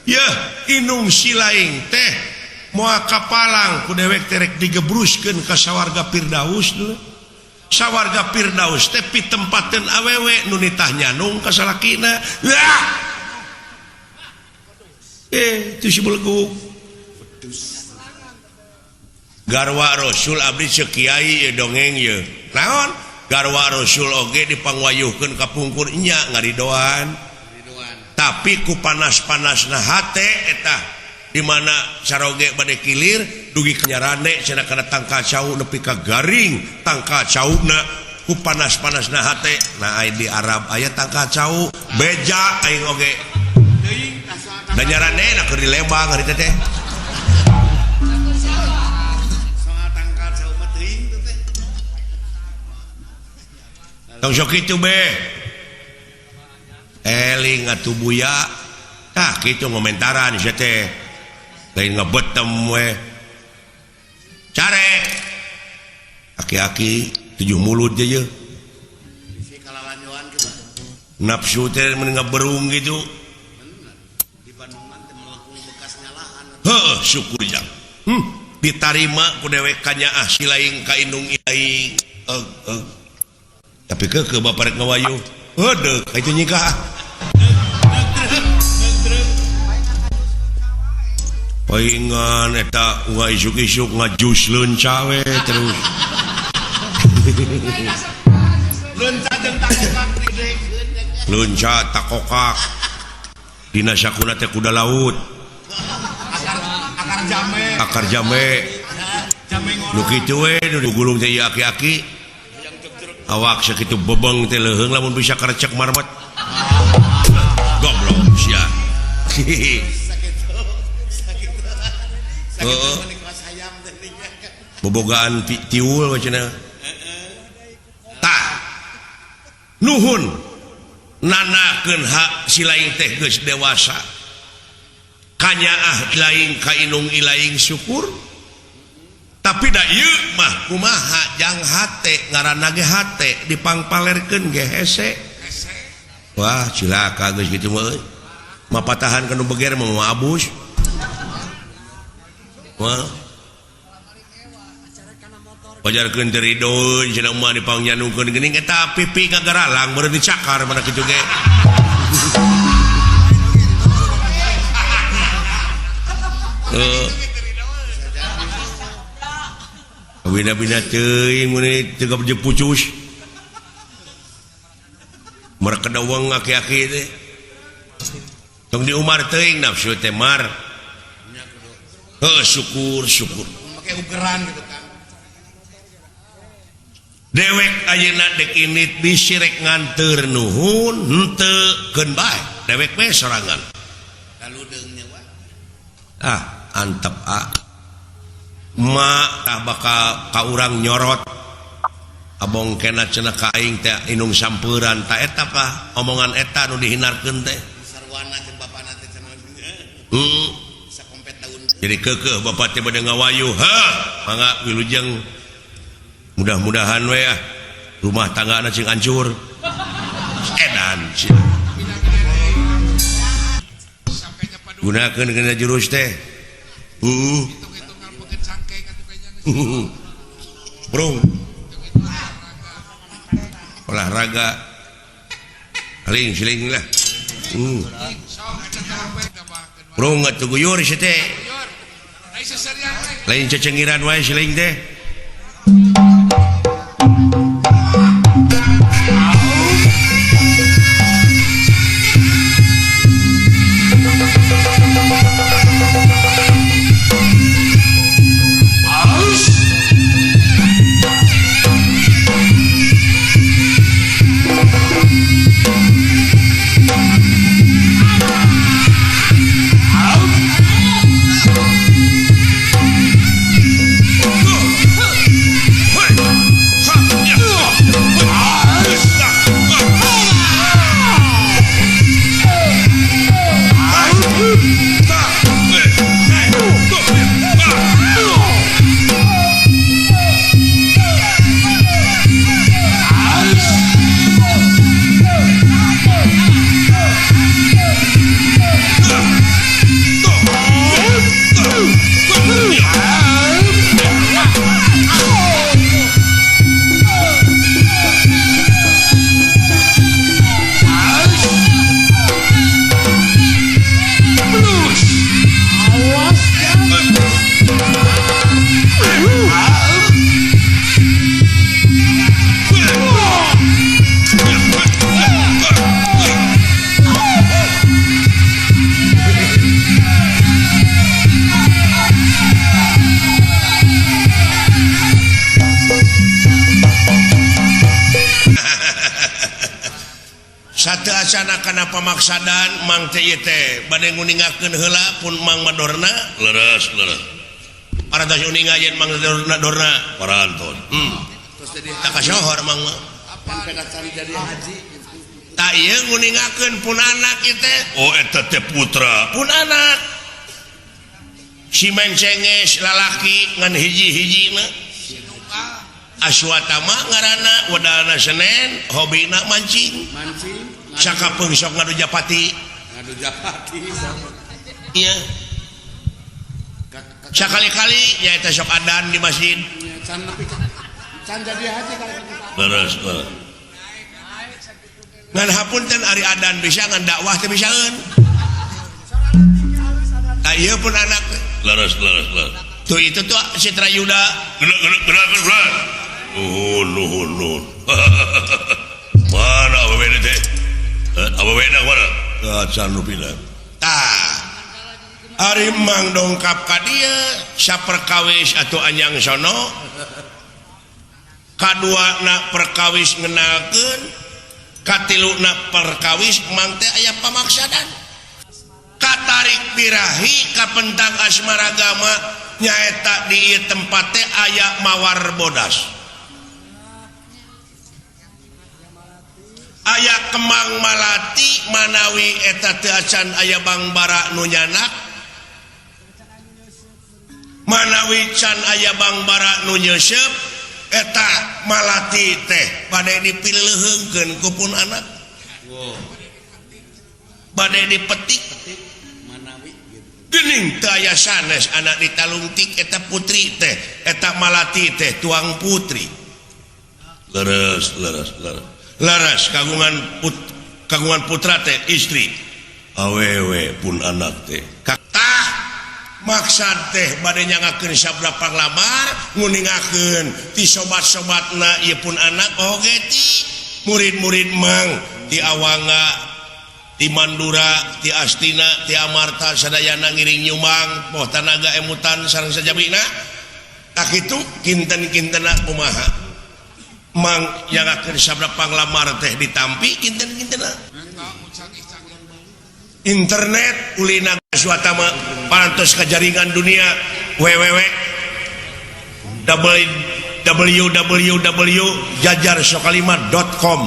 Yeuh inung silaing teh moal kapalang ku dewek teh rek digebruskeun ka sawarga Firdaus dulu. Sawarga Firdaus teh pitempateun awewe nu nitah nyandung ka salakina. Wah. Itu si beleguk. Garwa Rasul abdi ceuk kiai ye dongeng ye. Naon? Garwa Rasul oge dipangwayuhkeun ka pungkur nya ngaridoan. Tapi ku panas-panasna hate eta di mana saroge bade kilir dugi nyarane cenah kana tangkal cau nepi ka garing tangkal cauna ku panas-panasna hate. Nah ai di Arab aya tangkal cau beja aing oge. Da nyarane na keur di Lembang hari teh teh. Tong sok kitu be. Eling atuh buya. Tah kitu ngomentaran sia teh. Lain ngebetem we. Care. Aki-aki tujuh mulut je ye. Nafsu teh mun ngaberung gitu. Heuh syukur jang. Ditarima ku dewek kanyaah silaing ka indung aing. Eug eug. Tapi ke bapak rek ngawayu. Heudeuk itu nyikah. Paingan eta unga isuk-isuk ngajus leunca we terus. Leunca jeung takokak Leunca takokak. Dina sakuna teh kuda laut. Akar jame. Akar jame. Nu kitu we nu digulung teh ieu aki-aki. Awak sakitu bebeng teh leuheung lamun bisa karecek marmet. Goblok sia. Heeh. Bobogaan tiul cenah. Tah. Nuhun nanakeun hak si laing teh geus dewasa. Kanyaah laing ka indung ilaing syukur. Tapi da ieu mah kumaha jang hate ngaranna ge hate dipangpalerkeun ge hese. Wah cilaka geus kitu mah euy. Mapatahan ka nu beger mah moal abus. Wah. Wajarkeun teu ridoeun cenah mah dipangnyanungkeun geuning eta pipi ngagaralang beureum dicakar mana kitu ge. Heeh. Bina-bina teuing mun teu gaje pucus. Mereka dawang aki-aki teh. Tong di Umar teuing nafsu teh mar. Heuh syukur syukur. Make ugeran gitu kan. Dewek ayeuna dek init bisi rek nganteur nuhun henteu keun bae. Dewek we sorangan. Kaludeungnya wae. Ah, antep ah. Ma tah bakal ka urang nyorot. Abong kena cenah ka aing teh inung sampuran ta eta kah omongan eta nu dihinarkeun teh. Sarwana jeung bapana teh cenah. Sakompet daun. Jadi keukeuh bapak teh bade ngawayu. Heuh, mangga wilujeng. Mudah-mudahan we ah rumah tanggana cing hancur. Edan sia. Gunakeun kana jurus teh. Heeh. Bro. Olahraga. Paling siling lah. Bro atuh guyur sia teh. Lain cecengiran wae siling teh. Satu acana kana pamaksadan mang teh ieu teh bade nguningakeun heula pun Mang Madorna leres leres. Parantos uninga yen Mang Madorna dorna parantos. Terus jadi Tak kasohor Mang mah. Pan peda can jadi haji. Tak ieu nguningakeun pun anak ieu teh. Oh eta teh putra pun anak. Si mencenges lalaki ngan hiji-hijina. Aswatama ngaranna wedalna Senen hobina mancing. Mancing. Sakapeung sok ngadu japati. Ngadu japati. Iya. Sakali-kali nyaeta sok adan di masjid. Can nepi can jadi haji kali. Leres leres. Ngan hapunten ari adan bisa ngan dakwah teh bisaeun. Tah ieu pun anak leres leres leres. Tuh itu tuh Citra Yuda. Gerak gerak gerak gerak. Nuhun nuhun nuhun. Mana awewe teh? Awewe na mana? Can rupina. Tah. Ari Mang dongkap ka dieu saperkawis atuh anjang sono. Kaduana perkawis ngenalkeun, katiluna perkawis Mang teh aya pamaksadan. Katarik birahi kapentang asmaragama nyaeta di ieu tempat teh aya mawar bodas. Aya kemang malati manawi eta teu acan aya bangbara nu nyanak manawi can aya bangbara nu nyeuseup eta malati teh bade dipileuheungkeun ku pun anak bade dipetik geuning teu aya sanes anak ditalungtik eta putri teh eta malati teh tuang putri leres leres leres leres kagungan putra teh istri awewe pun anak teh tah maksad teh bade nyangakeun sabda panglamar nguningakeun ti sobat-sobatna ieu pun anak oge ti murid-murid Mang ti Awangga ti Mandura ti Astina ti Amarta sadayana ngiring nyumbang poh tanaga emutan sareng sajabina tah kitu kinten-kintena kumaha Mang nyangakeun sabda panglamar teh ditampi kinten-kintena internet ulina Swatama parantos ka jaringan dunia www www.jajarsokalima.com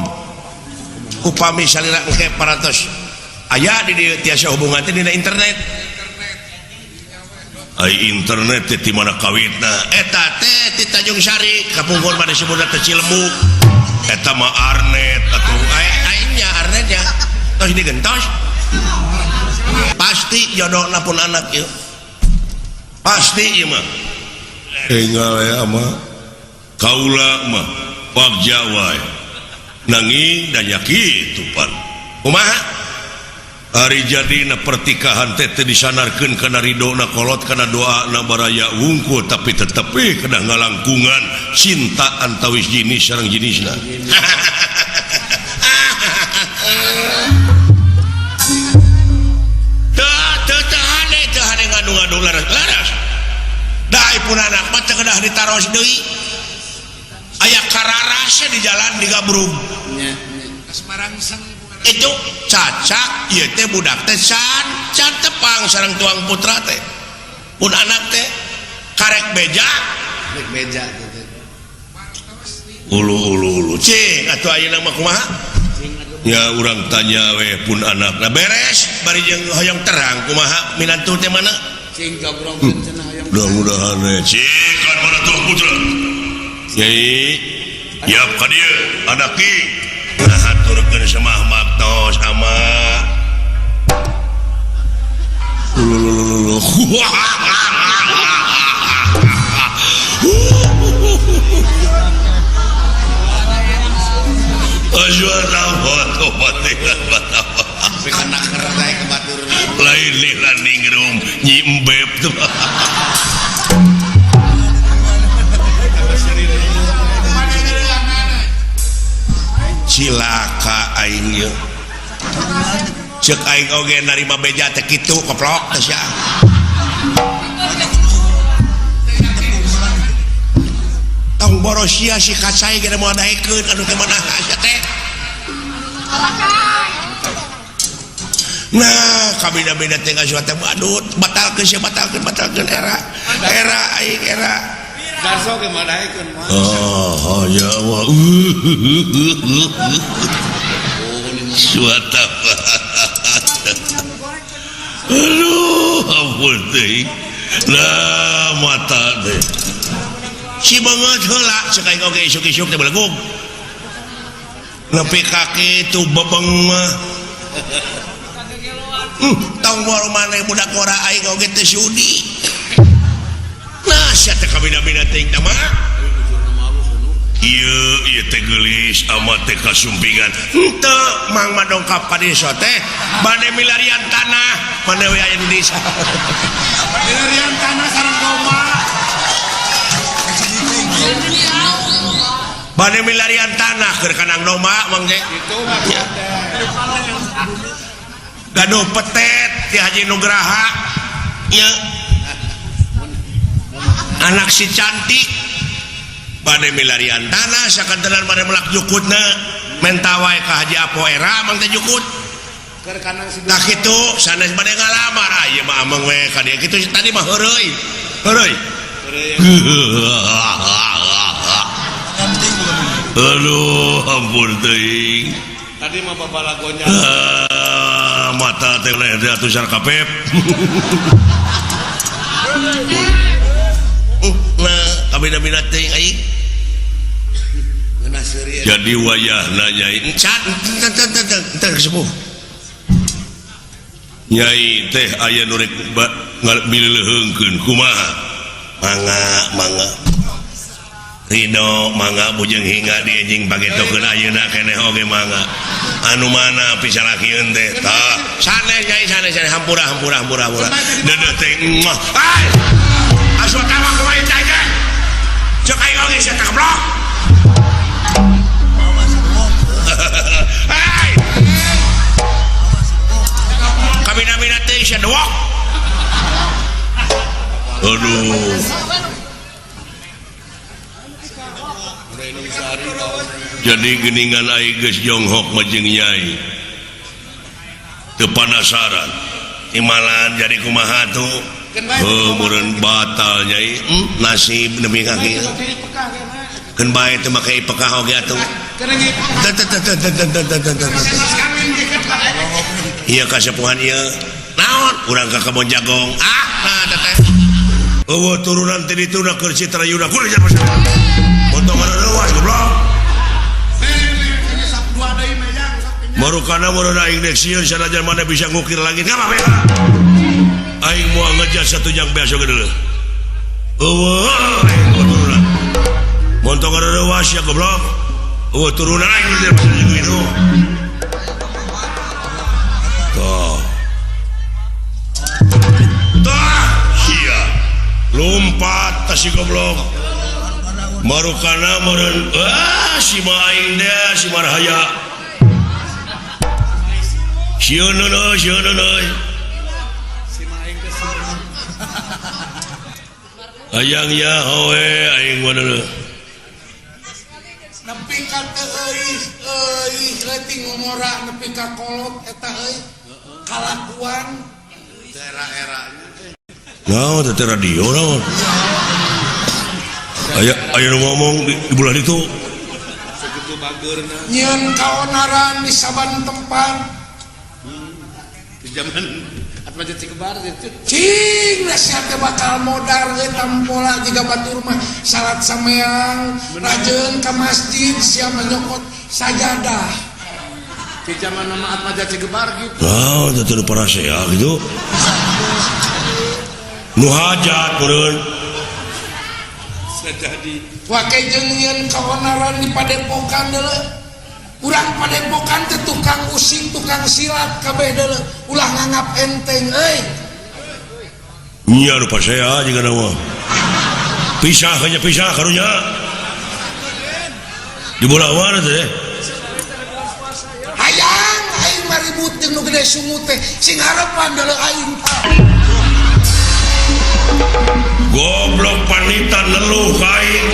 upami salira engke parantos aya di dieu tiasa hubungan teh dina internet. Ai internet teh di mana kawitna eta teh ti Tanjung Sari kapungkur mah disebutna teh Cilembu eta mah arnet atuh ai nya arnetnya tos digentos pasti jodohna pun anak ieu pasti ieu mah enggal ya mah kaula mah bagja wae nanging da nya kitu pan kumaha ari jadina pertikahan teh teu disanarkeun kana ridona kolot kana doana baraya wungkul tapi tetep we kedah ngalangkungan cinta antawis jenis sareng jenisna. Ngadu-ngadu laras da pun anak mah teu kedah ditaros deui aya kararasnya di jalan digabrug itu cacak ieu teh budak teh can tepang sareng tuang putra teh pun anak teh karek beja karek beja ulu ulu ulu cing atuh ayeuna mah kumaha ya urang tanya we pun anak nah beres bari jeung hoyong terang kumaha minantu teh mana cing jogrongkeun cenah hoyong mudah-mudahan we cing kan mana tuh putra Nyai yap ka dieu anak ki ngahaturkeun semah maktos ama lulu lain di landing room nyimbeb tuh. Cilaka aing ieu. Ceuk aing oge narima beja teh kitu koplok teh sia. Tong boros sia si kacai geus moal daekeun anu teh mana sia teh. Nah kabina-bina teh ka teh badut batalkeun sia batalkeun era era aing era. Garso ge madaekeun mah. Oh ya Allah. Suata. Aduh ampun teh. Lah mata teh. Si banget heula cek aing oge isuk-isuk teh belegug. Nepi ka kitu bebeng mah. Tong boro maneh budak ora aing oge teh sudi. Nah sia teh kabina-bina teuing teh mah. Ieu ieu teh geulis amat teh kasumpingan. Henteu mang mah dongkap ka desa teh bade milarian tanah, mane we aya di desa. Milarian tanah sareng domba. Bade milarian tanah keur kanang domba mang teh. Kitu mah gaduh petet ti Haji Nugraha ieu anak si cantik bade milarian tanah sakantenan bade melak jukutna menta wae ka Haji Apo era mang teh jukut keur kanang si tah kitu sanes bade ngalamar ah ieu mah ameng we ka dieu kitu tadi mah heureuy heureuy. Aduh ampun teuing tadi mah babalagonya mata teh leh atusan kapep. Nah kabina-bina teuing aing ngeunah seuri jadi wayahna nyai encan teu sepuh nyai teh aya nu rek ngaleuheungkeun kumaha mangga mangga Ridho mangga bujeng hingga di anjing pagetokeun ayeuna keneh oge mangga anu mana pisalakieun teh tah sanes nyai sanes sanes hampura hampura hampura hampura deudeuh teh muah ai asup tawa kumaha teh cek aing oge sia teh goblok. Hai kabina-bina teh sia dewok. Aduh jadi geningan aing geus jonghok mah jeung nyai teu panasaran imalan jadi kumaha tuh heuh meureun batal nyai nasib nepi ka kieu keun bae teu make ipekah oge atuh teu teu teu teu teu teu ieu kasepuhan ieu naon urang ka kebon jagong ah nah teh eueuh turunan teh dituna keur Citra Yuna kudu jalma montong reuas goblok. Marukana meureun aing dek sieun sanajan maneh bisa ngukir langit ngapa aing moal ngejar satu jang beas oge deuleuh eueuh aing turunan montong reuas ya goblok eueuh turunan aing teh gitu toh tah sia lompat tah si goblok marukana meureun ah si aing teh si marhaya sieun euy sieun euy ayang ya howe aing mah deuleuh nepi ka teu euy euy leutik ngomora nepi ka kolot eta euy kalakuan era-era naon teh radio naon aya aya nu ngomong di bulan itu sakitu bageurna nyieun kaonaran di saban tempat di zaman Atmaja Cikebar gitu cing nasihat teh bakal modar euy tampola jiga batur mah salat sameang rajeun ka masjid sia nyokot sajadah di zaman nama Atmaja Cikebar gitu naon teh teu parasea gitu nu hajat meureun jadi wake jeung nyieun kaonaran di padepokan deuleu urang padepokan teh tukang using tukang silat kabeh deuleu ulah nganggap enteng euy nya nu pasea jiga mah pisah hanya pisah karunya di bola mana teh hayang aing mah ribut jeung nu gede sungut teh sing harepan deuleu aing tah goblok panitan leluh kain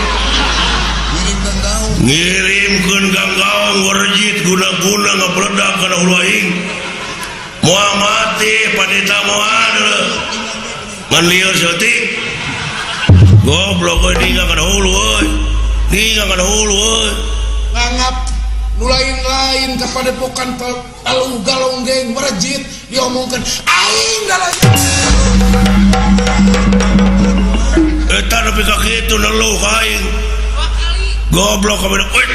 ngirimkeun ganggaung warjit guna-guna ngabledak kana hulu aing moal kana hulu euy. Ningal kana hulu euy. Nganggap nu lain-lain ka padepokan talu galonggeng merejit diomongkeun aing da. Eta nepi ka kitu neluh ka aing. Goblok kabeh. Euy.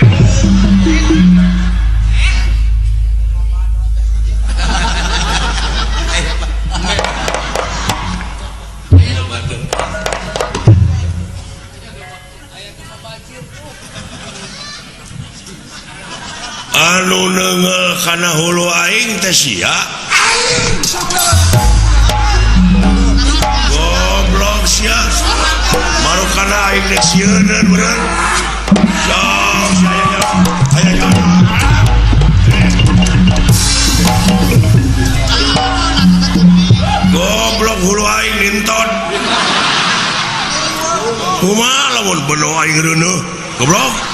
Anu neunggeul kana hulu aing teh sia. Aing sabar. Goblok sia. Marukana aing dek sieuneun meureun. Sok sia aya aya. Goblok hulu aing ninton. Kumaha lamun beno aing reuneuh? Goblok.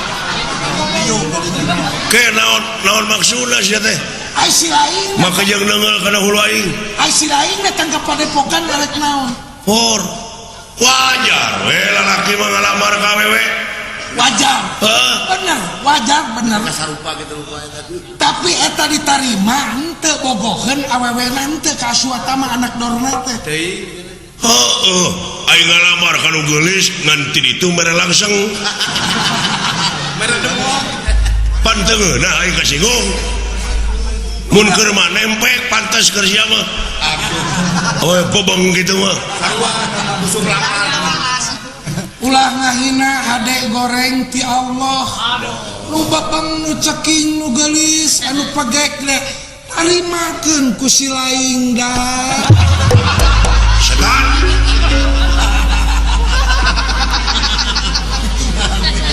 Ke naon naon maksudna sia teh? Ai si lain. Maka jeung neunggeul kana hulu aing. Ai si lain datang ka padepokan arek naon? Por. Wajar we lalaki mah ngalamar ka awewe. Wajar. Heuh. Bener, wajar bener. Sarupa kitu rupa eta. Tapi eta ditarima henteu bogoheun awewena henteu ka Aswatama anak Dorna teh. Teuing. Heueuh, aing ngalamar ka nu geulis ngan ti ditu mere langseng. Mere demok. Pan teu ngeunah aing kasinggung. Mun keur mah nempek pantes keur sia mah. Aduh. Oh, bobong gitu mah. Sarua musuh lapar. Ulah ngahina hade goreng ti Allah. Nu bapang nu ceking nu geulis anu pegek deh tarimakeun ku si laing da. Setan.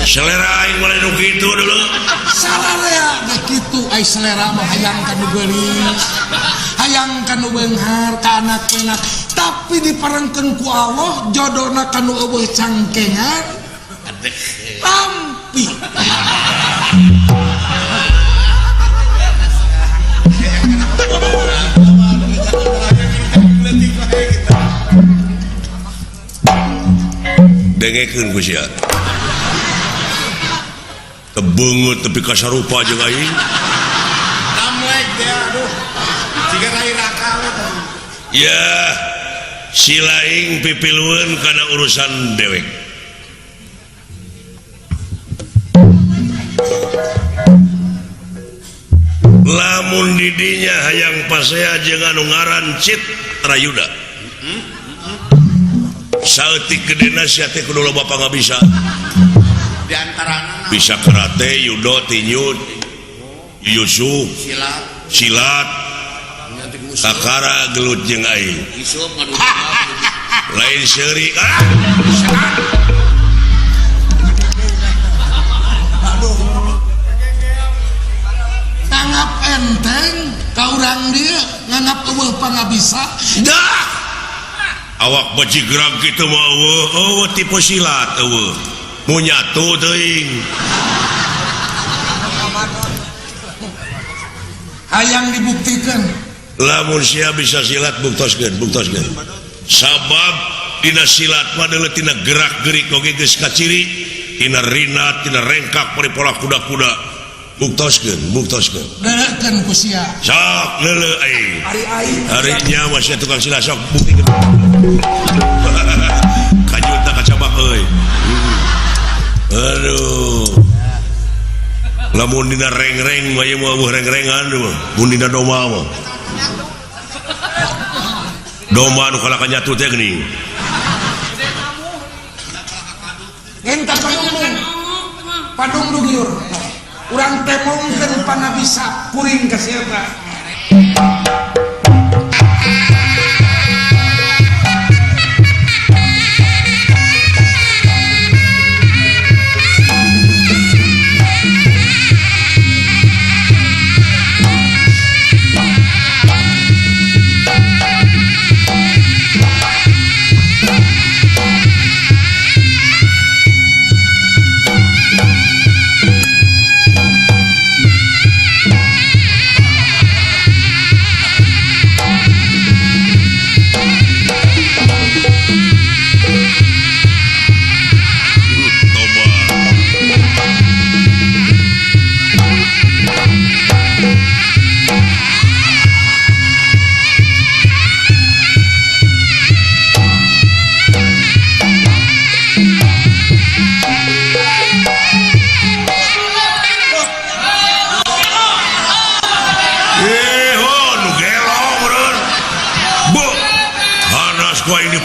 Selera aing mah nu kitu dulu. Salarea ge kitu ai selera mah hayang ka nu geulis. Hayang ka nu beunghar ka anak enak. Tapi diparengkeun ku Allah jodona ka nu eueuh cangkengan. Tampi. Dengekeun ku sia. Tebeungeut tepi ka sarupa jeung aing. Tamlek teh aduh. Jiga rai raka we teh. Ya, si laing pipilueun kana urusan dewek. Lamun didinya hayang pasea jeung anu ngaran Cit Rayuda. Saeutik gedena sia teh kudu loba pangabisa. Di antarana bisa karate, judo, tinju, yusuf, silat, silat, kakara gelut jeung aing. Lain seuri. Ah! Nganggap enteng ka urang dieu, nganggap eueuh pangabisa. Dah. Awak bajigrag kitu mah eueuh, eueuh tipe silat eueuh. Mu nyatu teuing. Hayang dibuktikan. Lamun sia bisa silat buktoskeun, buktoskeun. Sabab dina silat mah deuleu tina gerak-gerik oge geus kaciri, tina rinat, tina rengkak paripola kuda-kuda. Buktoskeun, buktoskeun. Deuleukeun ku sia. Sok leuleuh aing. Ari aing. Ari nya mah sia tukang silat sok buktikeun. Kajuta kacabak euy. Aduh. Lamun dina reng-reng mah ieu mah eueuh reng-rengan mah. Mun dina doma mah. Doma nu kalaka nyatu teh geuning. Ngenta padung. Padung dugiur. Urang temongkeun panabisa kuring ka sia teh.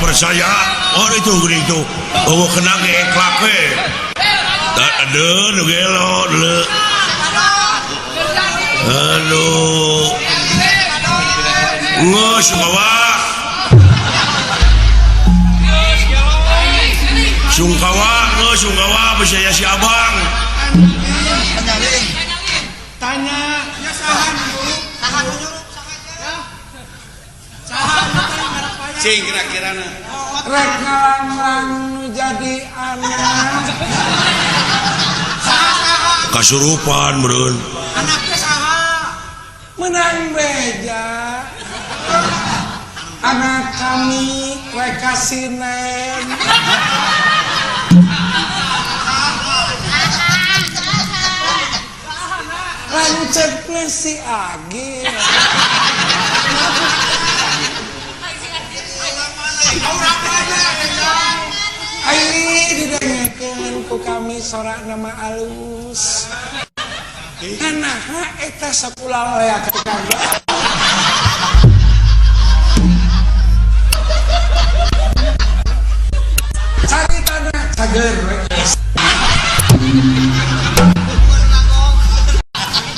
Percaya. Oh itu geuning tuh. Oh kena ge eklak we. Aduh, nu gelo deuleu. Aduh. Geus bawa. Sungkawa, geus sungkawa percaya si abang. Tanya, ya saha nu saha nu nyuruh saha Cing kira-kirana. Rek ngalanglang nu jadi anak. Kasurupan meureun. Anaknya saha? Menang beja. Anak kami rek kasinen. Lanceukna si Agil. Ai didengekeun ku kami sorak nama alus. Naha eta sakulalea ka tukang. Cari tanah cager we.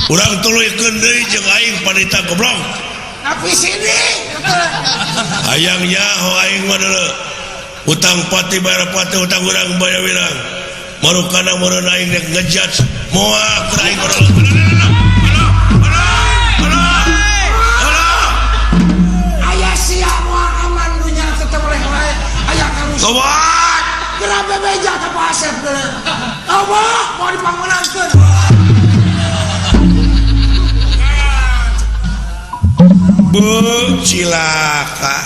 Urang tuluykeun deui jeung aing panita goblok. Tapi sini hayang nyaho aing mah deuleu. Utang pati bayar pati, utang urang bayar wirang. Marukana meureun aing rek ngejudge moal keur aing meureun. Aya sia moal aman dunya tetep leh wae. Aya karus. Tobat. Geura bebeja ka Pak Asep deuleu. Allah mau dipangunangkeun. Bu cilaka.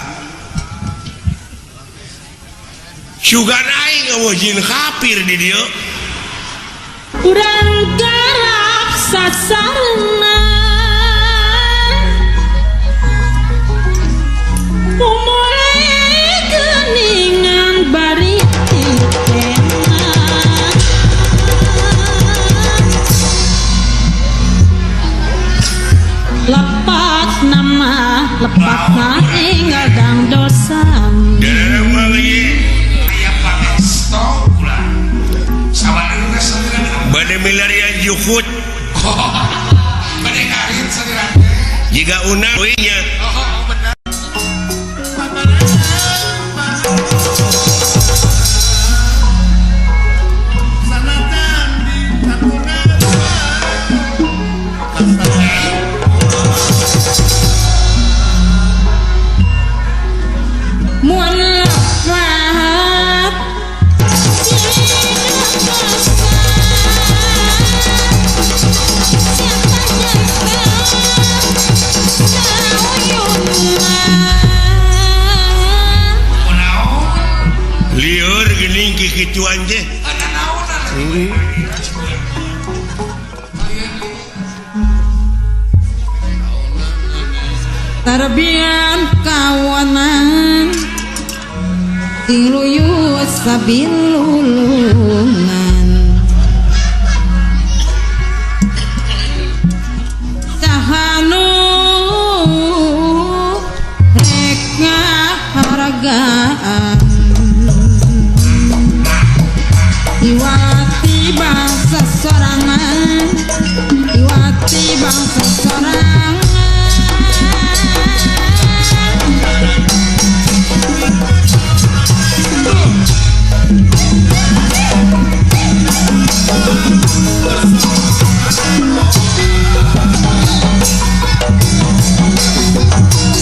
Sugan aing eueuh jin kafir di dieu. Urang garap sasarengan umure geuningan bari titena. Lepat nama lepat na inggadang dosa. Bade milarian jukut. Jika unang nya. Muan lepat liur geuning kikituan teh. Tarbian kawanan ting luyut sabilulungan sahanu rek ngahargaan iwati bangsa sorangan iwati bangsa sorangan.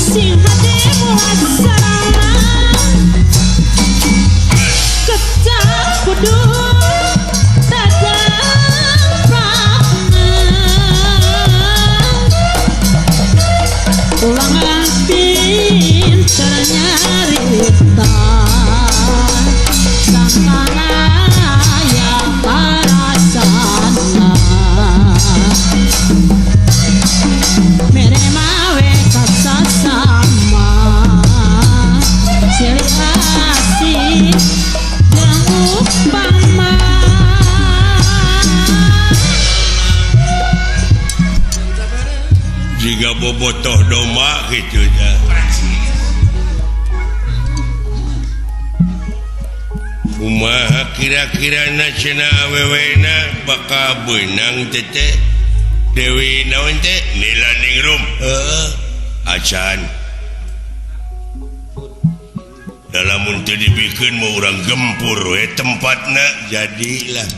Sing hati muat sarana kecap kudu tajam prakna ulangan pinter nyarita sangkana ya parasana mere mawe kasasama silih asih jeung upama. Jika bobotoh domba gitu ya. Kumaha kira-kira na cenah awewena bakal beunang teh Dewi naon teh Nila Ningrum heeh acan dalam teu dibikeun mah urang gempur we tempatna jadilah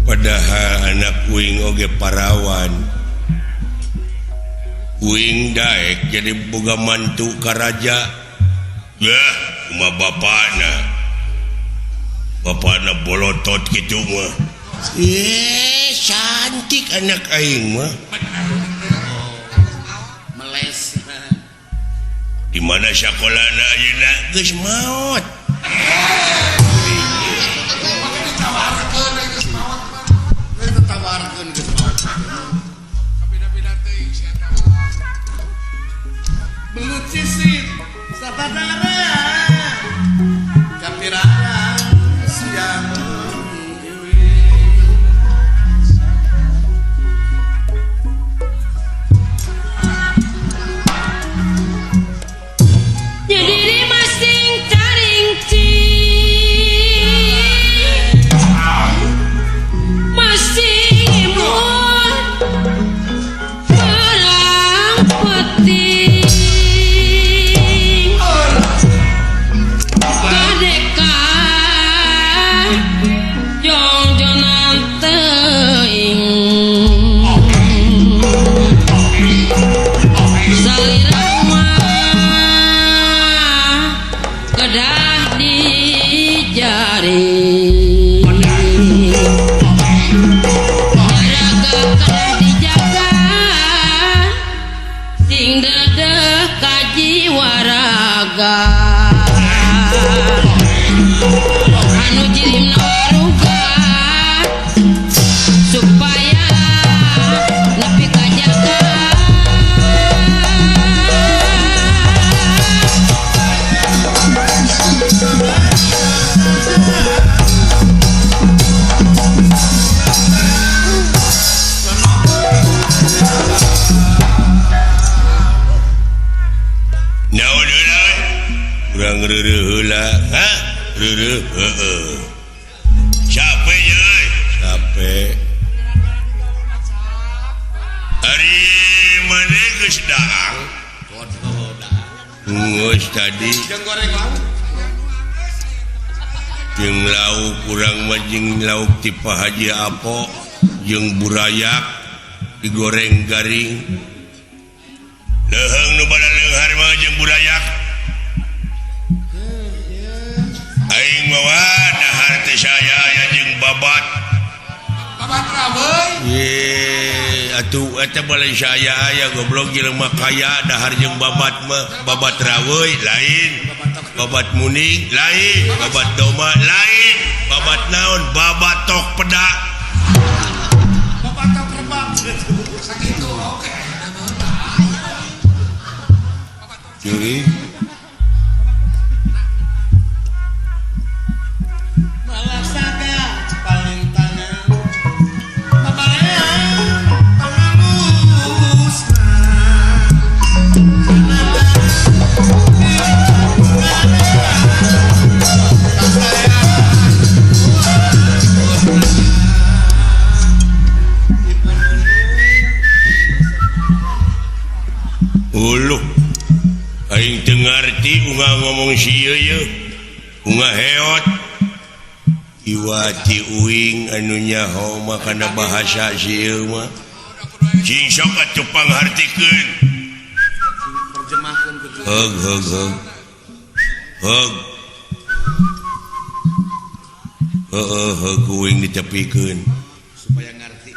padahal anak uing oge parawan uing daek jadi boga mantu ka raja yah kumaha bapana bapana bolotot kitu mah cantik anak aing mah meles di mana sakolana ayeuna geus maot belut sisit sabadara kapirara siang jadi masing caringci masing imut perang peti kadeka jongjonan teuing salira mah kedah dijari raga kedah dijaga sing dedeh kajiwa raga anu jirimna waruga supaya nepi kajaga. Naon heula we? Urang reureuh heula. Hah? Reureuh heueuh. Capek ye euy. Capek. Ari maneh geus daang? Geus tadi. Jeung goreng lauk. Jeung lauk urang mah jeung lauk ti Pak Haji Apo jeung burayak digoreng garing. Leuheung nu bada leunghar mah jeung burayak. Aing mah dahar teh saya aya jeung babat. Babat raweui. Ye, atuh eta balik saya aya goblok jelema kaya dahar jeung babat mah, babat raweui lain, babat muning lain, babat doma lain, babat naon, babat tok peda. Babat tok rebab. Sakitu oke. Juri malasaga palintangan babarean pangalusna Uluh aing teu ngarti unga ngomong sieu ye unga heot iwati uing anu nyaho mah kana bahasa sieu mah cing sok atuh panghartikeun terjemahkeun ku heug heug heug heug heueuh heug uing ditepikeun supaya ngarti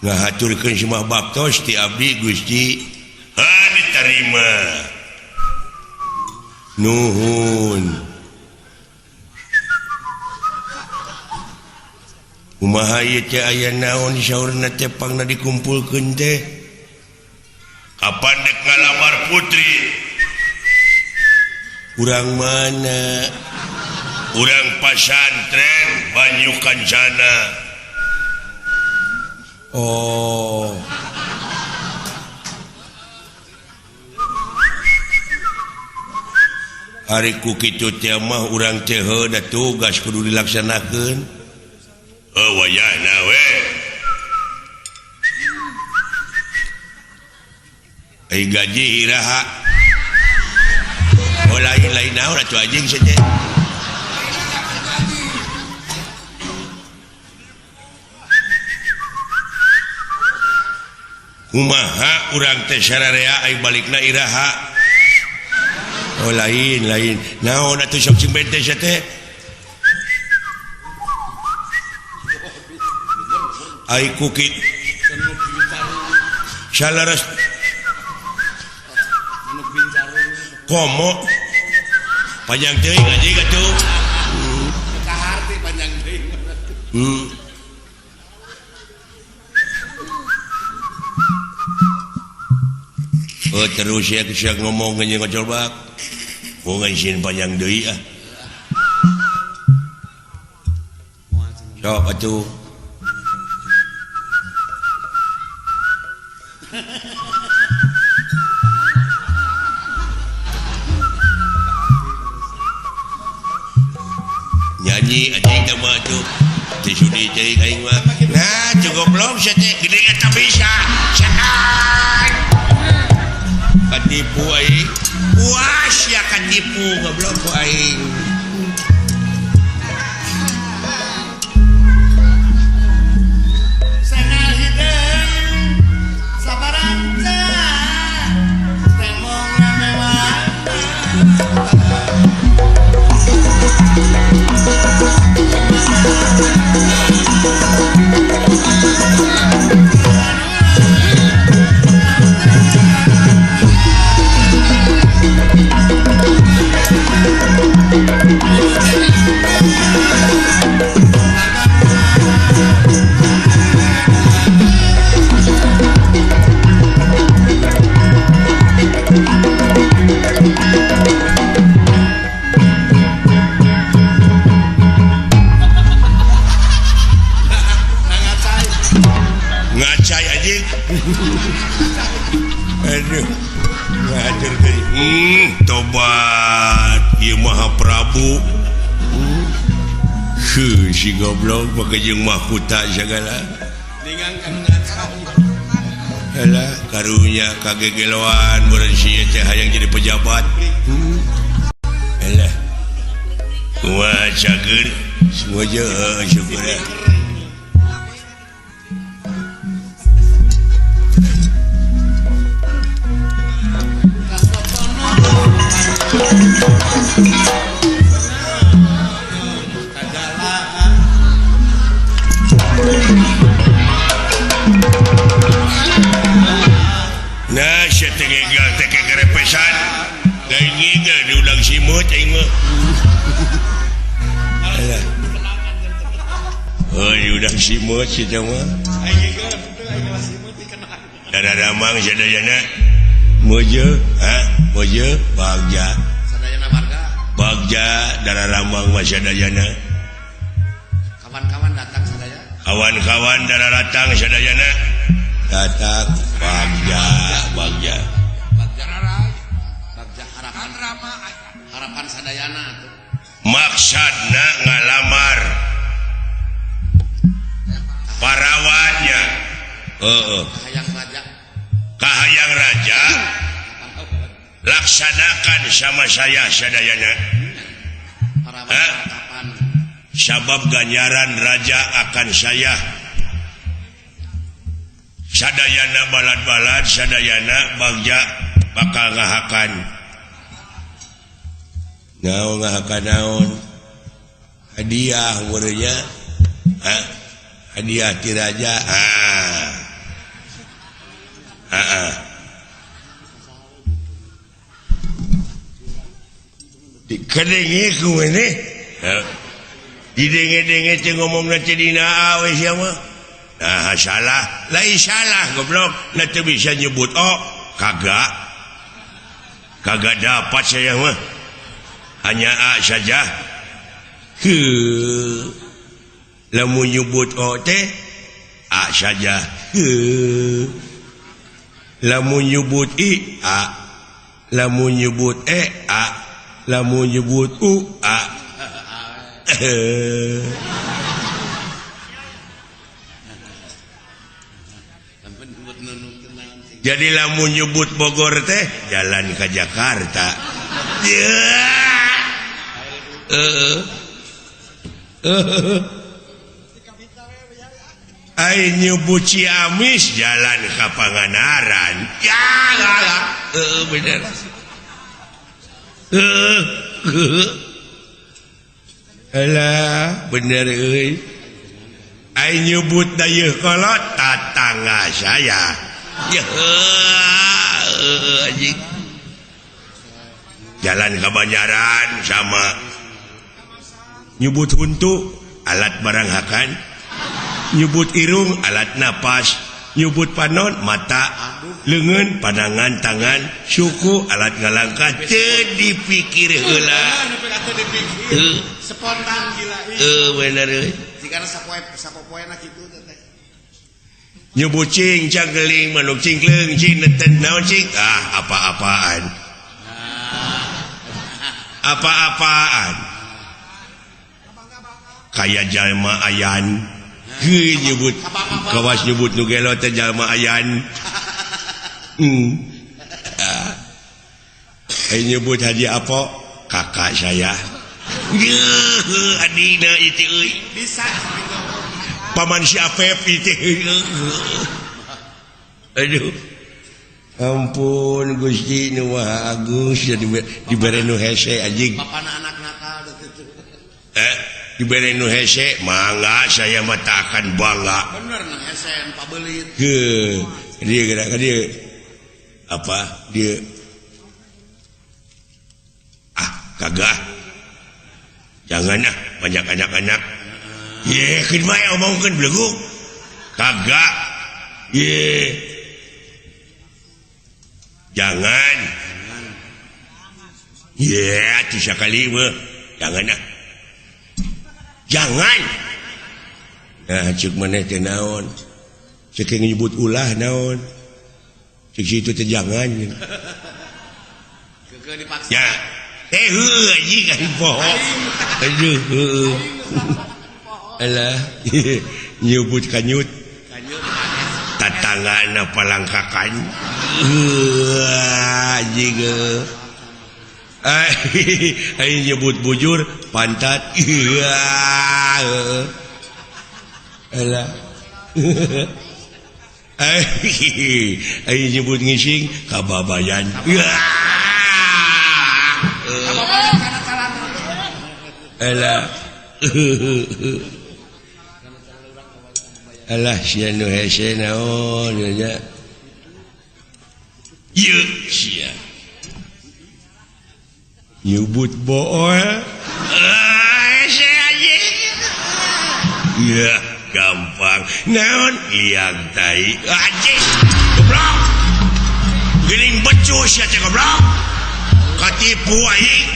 ngahaturkeun semah baktos ti abdi Gusti ha diterima nuhun kumaha ieu teh aya naon saurna teh pangna dikumpulkeun teh kapan dek ngalamar putri urang mana urang pasantren Banyu Kancana Oh. Ari ku kitu teh mah urang teh heuh da tugas kudu dilaksanakeun. Heuh wayahna we. Ai gaji iraha. Oh lain-lain naon atuh anjing sia teh. Kumaha urang teh sararea ai balikna iraha. Oh lain lain. Naon atuh sok cing bente sia teh? Ai ku kitu salaras komo panjang teuing anjing atuh. Kaharti panjang teuing. Oh terus ya sia ngomong anjing ngocol bak. Ku ngaisin panjang deui ah. Sok atuh. Nyanyi anjing teh mah atuh. Teu sudi teuing aing mah. Nah, cukup goblok sia teh gede eta bisa. Setan. Katipu aing. Puas ya katipu goblok ku aing. Sangal hideung sabaranca temong mewah. Ngacai anjing. Aduh. Ngajar deui. Tobat ieu Maha Prabu. Heuh si goblok make jeung mahkota sagala. Ningangkan ngacai. Alah karunya kagegeloan meureun si teh hayang jadi pejabat. Alah. Kumaha cager semua je syukur. Nah, sia teh gegal teh kegerepesan. Lain ngiga diundang simut aing mah. Alah. Oh, diundang simut si teh mah. Aing gigal teu aing mah simut dikenal. Daramang sadayana mojo, ha? Mojo bagja. Sadayana warga. Bagja dararamang mah sadayana. Kawan-kawan datang sadaya. Kawan-kawan dararatang sadayana. Datang bagja, bagja. Bagja bagja harapan rama harapan sadayana atuh. Maksudna ngalamar parawannya. Heeh. Kahayang raja. Kahayang raja. Laksanakan sama saya sadayana. Harapan. Sabab ganjaran raja akan saya. Sadayana balad-balad sadayana bagja bakal ngahakan. Naon ngahakan naon? Hadiah meureunnya. Hah? Hadiah ti raja. Ah. Heeh. Dikedengi ku maneh. Heuh. Didenge-denge teh ngomongna teh dina we sia mah. Nah salah, lain salah goblok, na teu bisa nyebut oh kagak. Kagak dapat saya mah. Hanya A saja. Heuh. Lamun nyebut o teh A saja. Lamun nyebut I A, lamun nyebut E A, lamun nyebut U A. Jadi lamun nyebut Bogor teh jalan ke Jakarta. Ai nyebut Ciamis jalan ke Pangandaran. Ya bener. Alah bener euy. Ai nyebut Dayeuhkolot tatangga saya. Ya, anjing. Jalan ke Banjaran sama nyebut huntu alat barang hakan, nyebut irung alat napas, nyebut panon mata, leungeun pandangan tangan, suku alat ngalangkah. Teu dipikir heula. Spontan gila. Bener euy. Jigana sapopoena kitu teh. Nyebut cing cangkeling manuk cingkleung cing neten naon cing ah apa-apaan. Apa-apaan. Kaya jalma ayan. Heuh nyebut kawas nyebut nu gelo teh jalma ayan. Ai nyebut Haji Apo kakak saya. Yeuh adina itu euy. Bisa paman si Apep itu. Aduh. Ampun Gusti nu Maha Agung sia dibere nu hese anjing. Bapana anak nakal kitu. Dibere nu hese mangga saya mah tak akan bangga. Bener nu hese pabelit. Heuh, dia gerak ka dieu. Apa dia? Ah, kagak. Jangan ah, banyak anak-anak. Ye, keun bae omongkeun beleguk. Kagak. Ye. Jangan. Ye, atuh sakali mah. Jangan ah. Jangan. Nah, ceuk maneh teh naon? Ceuk nyebut ulah naon? Ceuk situ teh jangan. Keukeuh dipaksa. Ya. Heuh anjing aing poho. Aduh, heuh. Alah, nyebut kanyut. Tatanggana palangkakan. Anjing. Aing nyebut bujur pantat. Alah. Aing nyebut ngising kababayan. Alah. Alah sia nu hese naon nya. Ieu sia. Nyebut bool. Hese anjing. Ya gampang. Naon liang tai. Anjing. Goblok. Geuning becus sia teh goblok. Katipu aing.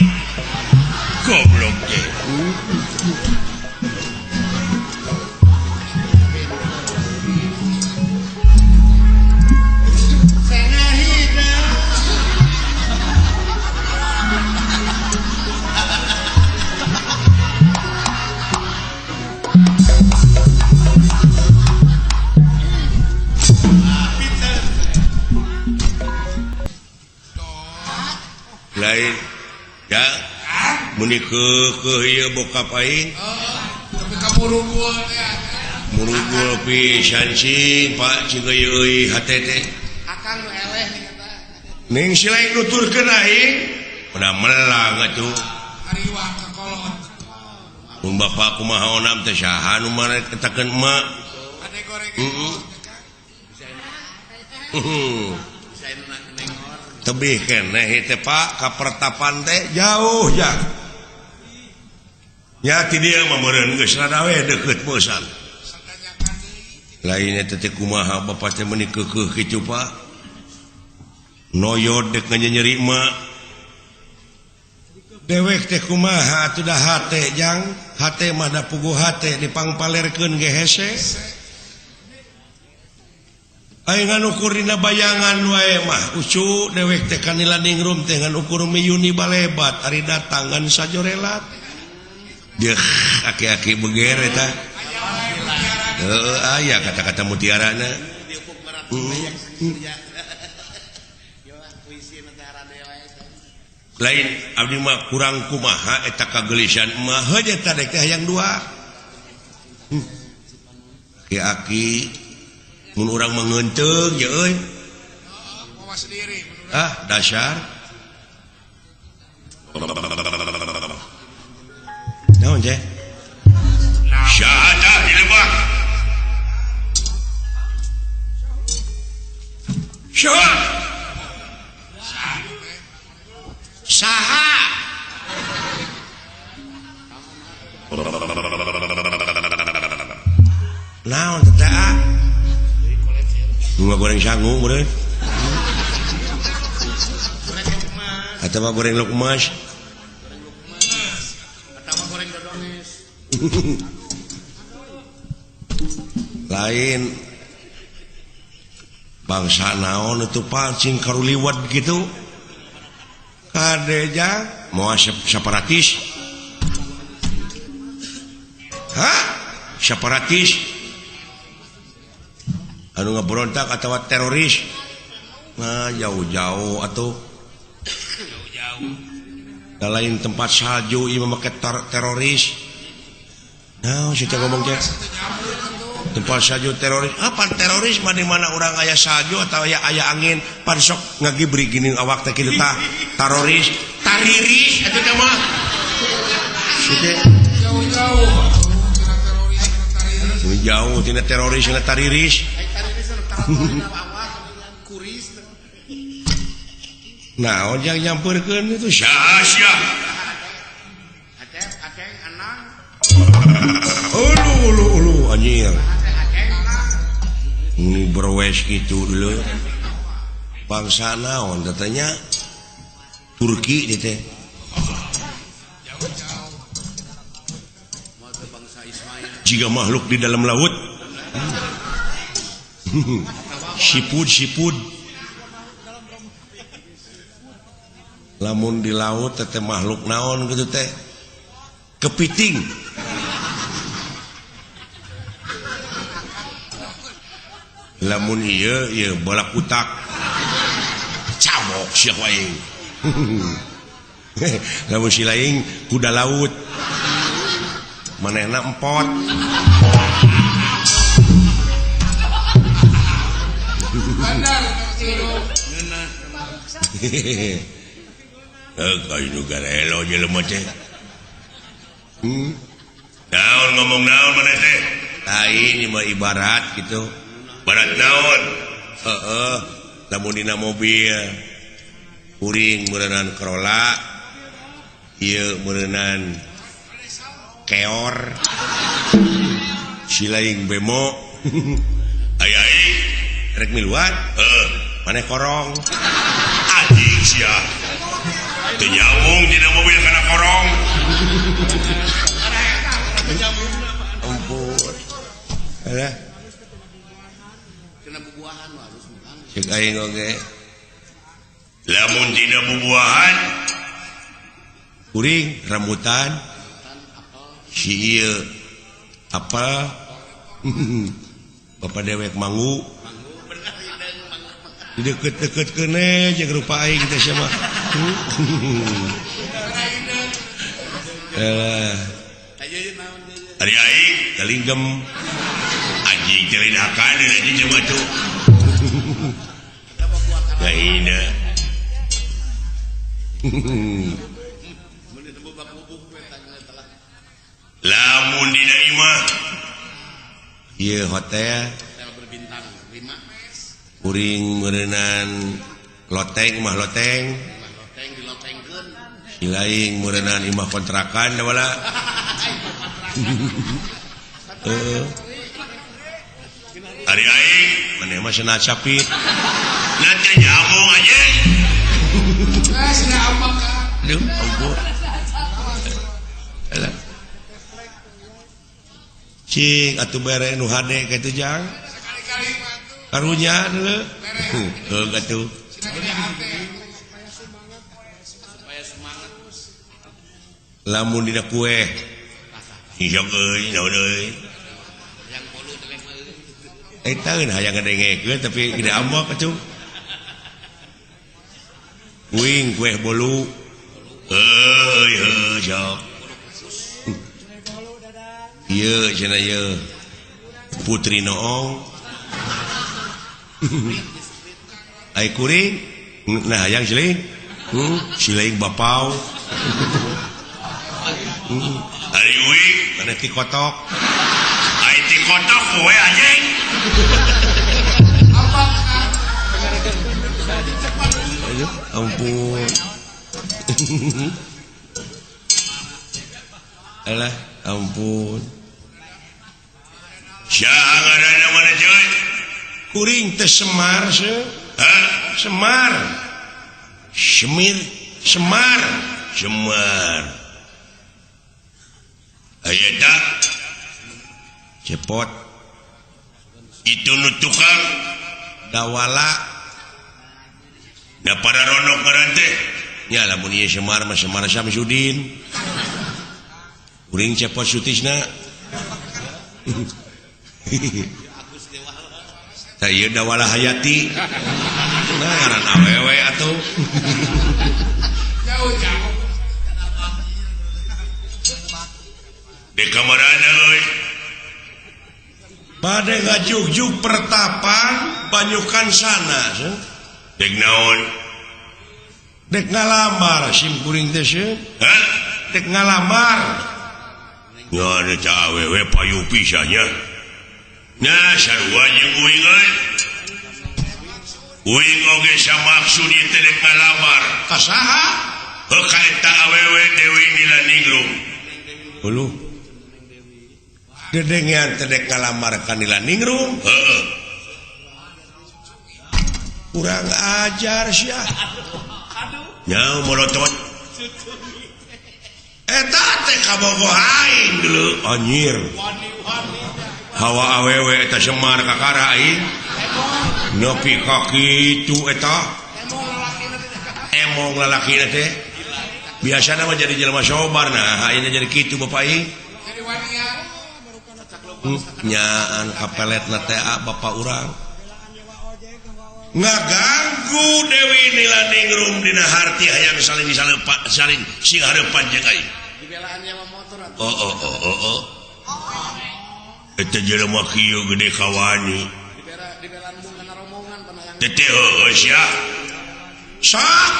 Goblok teh. Lain ya muni keukeuh ieu bokap aing. Tapi ka murugul teh. Murugul pisan cing Pak cing euy hate teh. Akang nu eleh nih eta. Ning si lain nuturkeun aing udah melang atuh. Ariwang ka kolot. Mun bapak kumaha onam teh saha nu marek etakeun emak. Ade goreng. Heeh. Tebih keneh teh Pak ka pertapan teh jauh ya. Ya ti dieu mah meureun geus rada we deukeut bosan. Lain eta teh kumaha bapak teh meuni keukeuh kitu Pak. Noyod dek nganyeri mah. Dewek teh kumaha atuh da hate jang, hate mah da puguh hate dipangpalerkeun ge hese. Aing ngan ukur dina bayangan wae mah ucu dewek teh kanila ningrum teh ngan ukur miyuni balebat ari datang ngan sajorelat. Deuh aki-aki beger eta. Heeh aya kata-kata mutiarana. Lain abdi mah kurang kumaha eta kagelisan mah heuh eta dek teh hayang dua. Aki-aki mun urang mengenteung ye euy. Ah, dasar. Naon teh? Syahadah di lebah. Syahadah. Saha. Naon teh ah? Bunga goreng sangu meureun. Atawa goreng lukmas. Goreng lukmas. Atawa goreng dodones. Lain bangsa naon itu pancing karuliwat gitu. Kadeja moal separatis. Hah? Separatis. Anu ngeberontak atau teroris nah jauh-jauh atau jauh-jauh lain tempat salju ieu make teroris nah kita ngomong teh tempat salju teroris apa teroris mah di mana urang aya salju atau aya aya angin pan sok ngagibri gini awak teh kitu tah teroris tariris atuh teh mah jauh-jauh jauh tina teroris tina tariris. Nah, ojang nyamperkeun itu sia-sia. Ulu ulu ulu anjir. Ini berwes gitu dulu. Bangsa naon katanya Turki gitu teh. Jika makhluk di dalam laut. Sipud sipud. Lamun di laut teh makhluk naon gitu teh. Kepiting. Lamun ieu ieu bola kutak. Cabok sia aing. Lamun si laing kuda laut. Manehna empot. Kayu garelo jelema teh. Naon ngomong naon maneh teh? Lain ieu mah ibarat gitu. Barat naon? Heeh, lamun dina mobil kuring meureunan Corolla, ieu meureunan keor. Si laing bemo. Ai ai rek miluan? Heeh, maneh korong. Anjing sia. Teu nyambung dina mobil kana korong. Ampun. Alah. Kena bubuahan harus makan. Cek aing oge. Lamun dina bubuahan kuring rambutan si ieu apel bapak dewek manggu di deket-deket kene jeung rupa aing teh sia mah. Ari aing kalinggem anjing teh lain hakan anjing jeung atuh. Lainna. Lamun dina imah ieu hotel berbintang 5 kuring meureunan loteng imah loteng si laing meureunan imah kontrakan da wala. Heeh. Ari aing maneh mah cenah capit. Nanti nyambung anjing. Ah cenah ambang ka. Duh, ampun. Alah. Cing atuh bere nu hade kitu jang. Sekali-kali mah atuh. Karunya deuleu. Heuh atuh. Supaya semangat. Lamun dina kue. Isok euy, naon euy. Yang bolu deleh mah euy. Eta eun hayang ngadengekeun tapi gede ambek atuh. Kuing kue bolu. Heuy heuh sok. Ieu cenah ieu. Putri Noong. Ai kuring nah hayang siling. Siling bapau. Ari uing mana ti kotok. Ai ti kotok we anjing. Aduh, ampun. Alah, ampun. Siah ngaranna mana cuy? Kuring teh Semar seuh. Hah? Semar. Semir, Semar, Semar. Aya tak? Cepot. Itu nu tukang dawala. Da para ronok ngaran teh. Nya lamun ieu Semar mah Semar Samsudin. Kuring Cepot Sutisna. Tah ieu Dawala Hayati. Nah ngaran awewe atuh. Jauh-jauh. Di kamarana euy. Bade ngajugjug pertapan banyukan sana. Dek naon? Dek ngalamar sim kuring teh seuh. Hah? Dek ngalamar. Ngan eta awewe payu pisan nya. Nah sarua jeung uing euy. Uing oge samaksud ieu teh dek ngalamar. Ka saha? Heuh ka eta awewe Dewi Nilaningrum. Uluh. Dedengean teh dek ngalamar ka Nilaningrum. Heeh. Kurang ajar sia. Nya molotot. Eta teh kabogoh aing deuleu anjir. Hawa awewe eta Semar kakara aing. Nepi ka kitu eta. Emong lalakina teh. Biasana mah jadi jelema sobar nah ayeuna jadi kitu bapak aing. Nyaan kapeletna teh bapak urang. Ngaganggu Dewi Nilaningrum dina harti hayang saling salepa saling sing hareupan jeung aing. Dibelaan nyewa motor atuh. Oh oh oh oh oh. Eta jelema kieu gede kawani. Dibelaan mung kana rombongan panayang. Teh heueuh sia. Sok.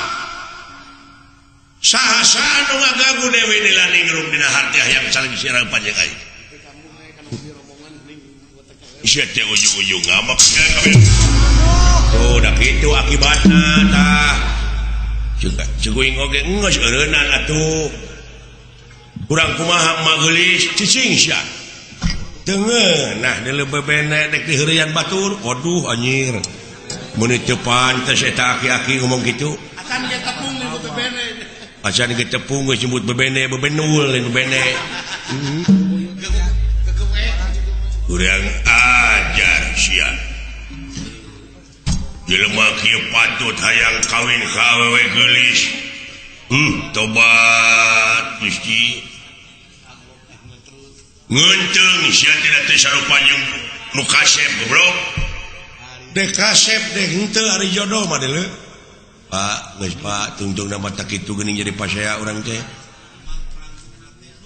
Saha-saha nu ngaganggu Dewi Nilaningrum dina harti hayang saling sing hareupan jeung aing. Sia teh ujung-ujung ngamak sia kabeh. Oh, dah kitu akibatna tah. Ceguing oge geus eureunnan atuh. Kurang kumaha mah geulis cicing sia. Teu ngeunah deuleu bebene dek diheureuyan batur. Waduh anjir. Meuni teu pantes eta aki-aki ngomong kitu. Acan ge tepung nyebut bebene. Acan ge tepung geus nyebut bebene, bebenul lain bebene. Kurang ajar sia. Jelema kieu patut hayang kawin ka awewe geulis. Tobat Gusti. Ngeunteung sia tidak teh sarupa jeung nu kasep goblok. Dek kasep dek henteu ari jodoh mah deuleu. Pak, geus Pak, tungtungna mah tak kitu geuning jadi pasea urang teh.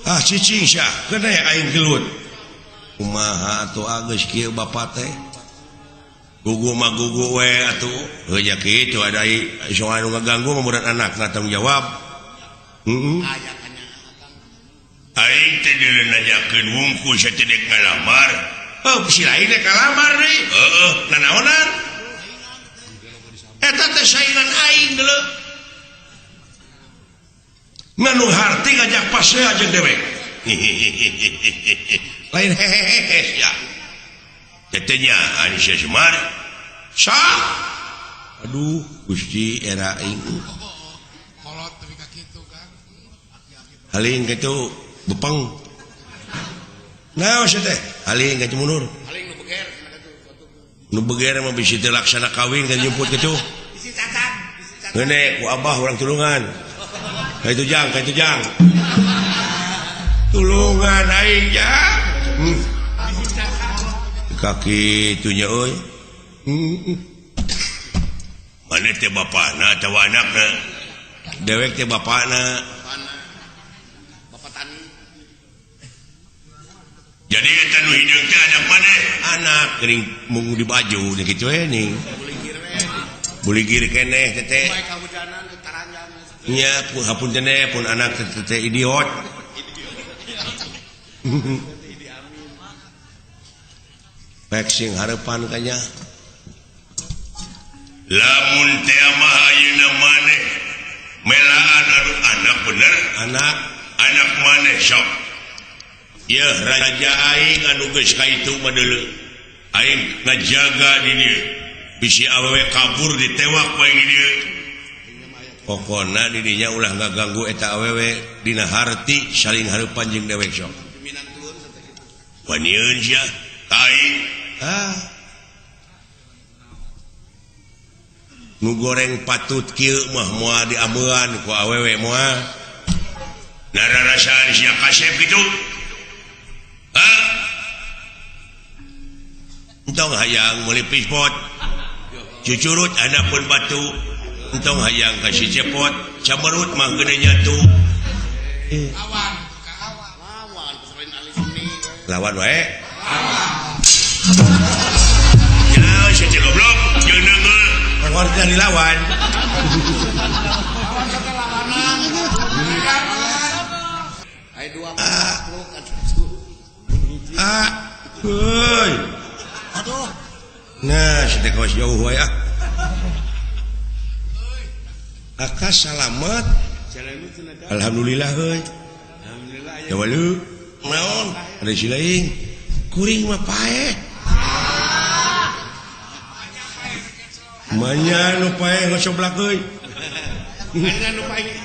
Ah cicing sia, keun aing gelut. Kumaha atuh geus kieu bapa teh? Gugu mah gugu we atuh. Heuh nya kitu ada soal nu ngaganggu mah murid anakna tanggung jawab. Heeh. Aing teh deuleu nanyakeun wungkul sia teh dek ngalamar. Heuh si lain dek ngalamar deui. Heueuh, nanaonan? Eta teh saingan aing deuleu. Nganu harti ngajak pasea jeung dewek. Lain hehehe ya. Tetenya Aisyah Semar. Sah. Aduh, Gusti era aing. Kolot tapi ka kitu kan. Haling kitu bepeng. Naon sia teh? Haling ka mundur. Haling nu beger cenah kitu. Nu beger mah bisi teu laksana kawin kan nyumput kitu. Ngeune ku abah urang tulungan. Ka itu jang, ka itu jang. Tulungan aing jang. Kaki itunya euy. Mana teh bapana atawa anakna? Dewek teh bapana. Bapak tani. Jadi eta nu hideung teh anak maneh? Anak geuning mung di baju nya kitu we ning. Buligir keneh teh. Nya hapunten pun anak teh idiot. Pek sing harepan kanya. Lamun teh mah ayeuna maneh melaan anu anak bener, anak anak maneh sok. Yeuh raja aing anu geus ka itu mah deuleu. Aing ngajaga di dieu. Bisi awewe kabur ditewak bae di dieu. Pokona di dinya ulah ngaganggu eta awewe dina harti saling hareupan jeung dewek sok. Wanieun sia ka aing. Ah. Nu goreng patut kieu mah moal diameuan ku awewe moal. Nararasaan sia kasep kitu. Hah? Entong hayang meuli pispot. Cucurut anak pun batu. Entong hayang ka si cepot, camerut mah gede nyatu. Lawan, lawan selain ahli seni. Lawan wae. Ya, si goblok jeung neungeul. Warga dilawan. Lawan kata lawanan. Aya dua truk Ah. Heuy. Aduh. Nah, si teh kawas jauh wae ah. Akas salamet. Alhamdulillah heuy. Alhamdulillah. Ya walu. Naon? Ada si lain. Kuring mah paeh. Manya nu paeh ngocoblak euy. Manya nu paeh.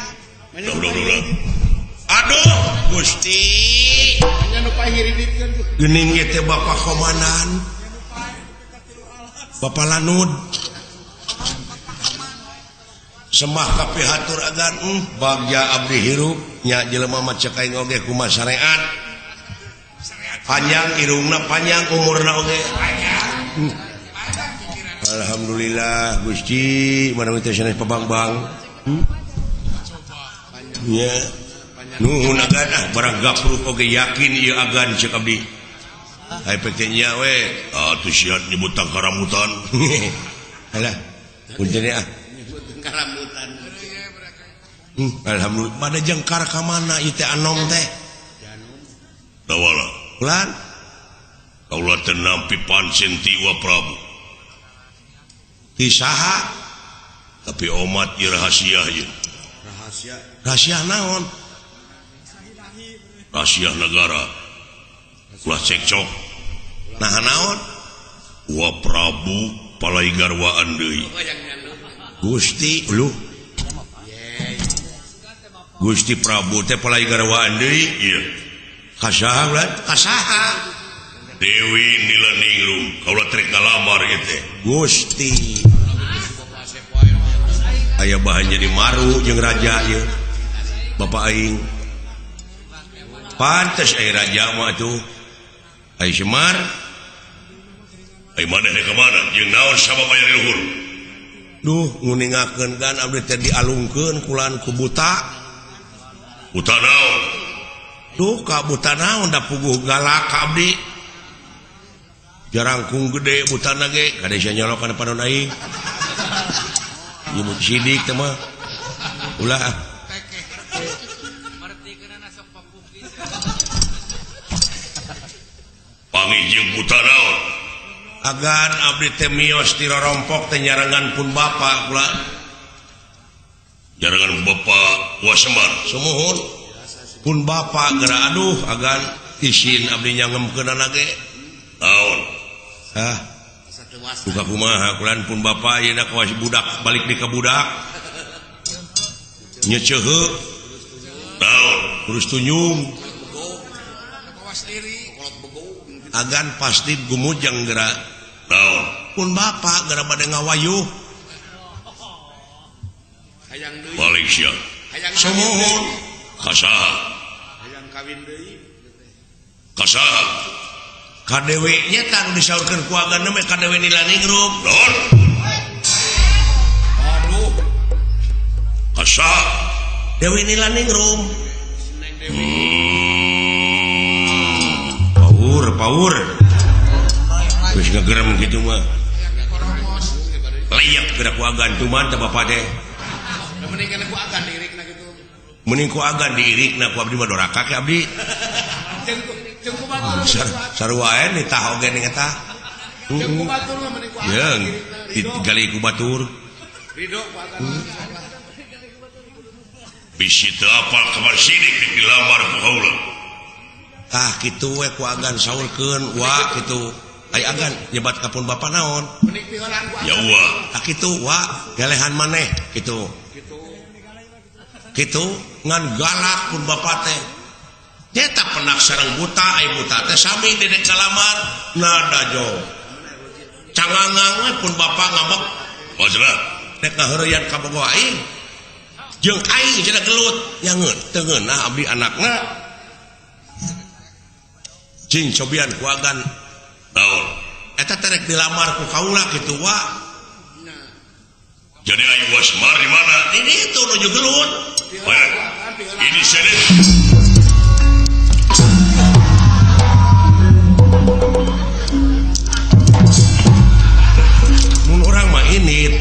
Aduh, Gusti. Manya nu paeh ngiriditkeun. Geuning ieu teh Bapak Komandan. Bapak Lanud. Semah kapihatur agan bagja abdi hirup nya jelema mah cek aing oge kumaha sareat. Panjang irungna panjang umurna oge. Alhamdulillah Gusti mana teh sanes pabangbang. Nya nuhun agan ah barang gapruk oge yakin ieu agan cek abdi. Ai pek nya we atuh siat nyebut tangkaramutan. Alah punten ah. Karambutan. Alhamdulillah pada jengkar ka mana ieu teh anom teh? Dawala. Ulan. Kaula teu nampi pancen ti Wa Prabu. Ti saha? Tapi omat ieu rahasia ieu. Rahasia. Rahasia naon? Rahasia negara. Ulah cekcok. Nah naon? Wa Prabu palai garwaan deui. Gusti lu Gusti Prabu teh palai garwaan deui ieu kasaha ulah kasaha Dewi Nilaningrum kaula trek ngalamar ieu teh Gusti aya bahan jadi maru jeung raja ieu bapak aing pantes aya raja mah atuh aya Semar aya maneh ka mana jeung naon sabab aya luhur. Duh nguningakeun kan abdi teh dialungkeun kulan ku buta. Buta naon? Duh ka buta naon da puguh galak ka abdi. Jarangkung gede butana ge kade sia nyolok kana panon aing. Nyebut sidik teh mah. Ulah ah. Panggih jeung buta naon? Agan abdi teh mios ti rorompok teh nyarengan pun bapa kula. Nyarengan bapa Wa Semar. Sumuhun. Pun bapa geura aduh agan isin abdi nyangemkeunana ge. Naon? Hah. Buka kumaha kulan pun bapa ayeuna kawas budak balik di ka budak. Nyeceuheuh. Naon? Kurus tunjung. Agan pasti gumujeng geura. Naon? Pun bapak gara bade ngawayuh. Hayang deui. Balik sia. Hayang Sumuhun. Kasaha? Hayang kawin deui. Kasaha? Ka Dewi nya tah disaurkeun ku agan mah ka Dewi Nilaningrum. Lor. Aduh. Kasaha? Dewi Nilaningrum. Seneng Dewi. Paur, paur. Geus ngegerem kitu mah. Layak gerak ku agan cuman teh bapak teh. Mending kana ku agan diirikna kitu. Mending ku agan diirikna ku abdi mah doraka ke abdi. Jeung ku batur. Sarua ae nitah oge ning eta. Jeung ku batur mah mending ku agan diirikna. Gali ku batur. Ridho ku agan. Bisi teu apal kabar sidik rek dilamar ku kaula. Tah kitu we ku agan saurkeun wa kitu. Ai agan nyebat ka pun bapa naon? Mending piheulaan ku agan. Ya wa. Tah kitu wa galehan maneh kitu. Kitu ngan galak pun bapa teh. Nyata penak sareng buta, ai buta teh sami dedek kalamar nada jo. Cangangang we pun bapa ngambek. Maksudna rek ngaheureyan ka bogo aing. Jeung aing cenah gelut, nyangeun teu ngeunah abdi anakna. Cing cobian ku agan naon? Eta teh rek dilamar ku kaula kitu wa. Jadi aing Wasmar di mana? Ini itu nuju gelut. Ini seret. Mun urang mah init.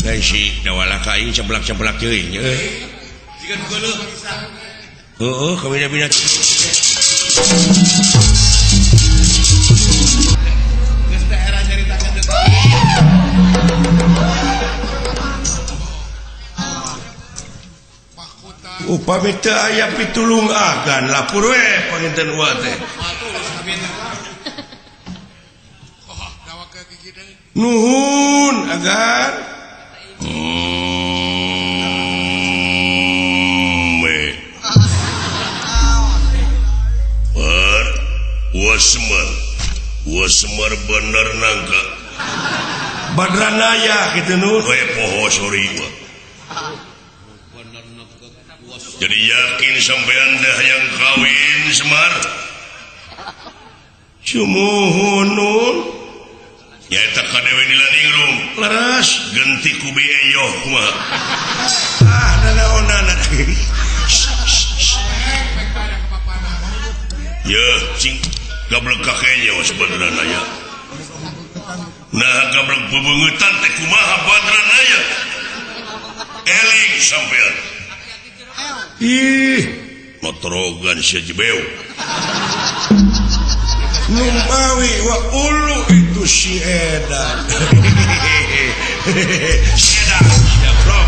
Dan si dawala ka aing ceblak-ceblak teuing euy. Jiga nu geuleuh pisan. Heueuh kabina-bina. Geus teh era nyaritakeun deui. Upami teu aya pitulung agan lapur we panginten wa teh. Nuhun agan. Wasmar, Wasmar bener nangka. Badranaya kitu nu. We poho sori mah. Jadi yakin sampean dah yang kawin Semar? Sumuhun nun. Nyaeta ka Dewi Nilaningrum. Leres genti ku bi eyoh kumaha. Ah nanaonana. Yeuh cing gablek ka kenyo Badranaya. Nah gablek bebeungeutan teh kumaha Badranaya? Eling sampean. Ih, motorogan sia jebeu. Numawi wa ulu itu si edan. Si edan, sia blok.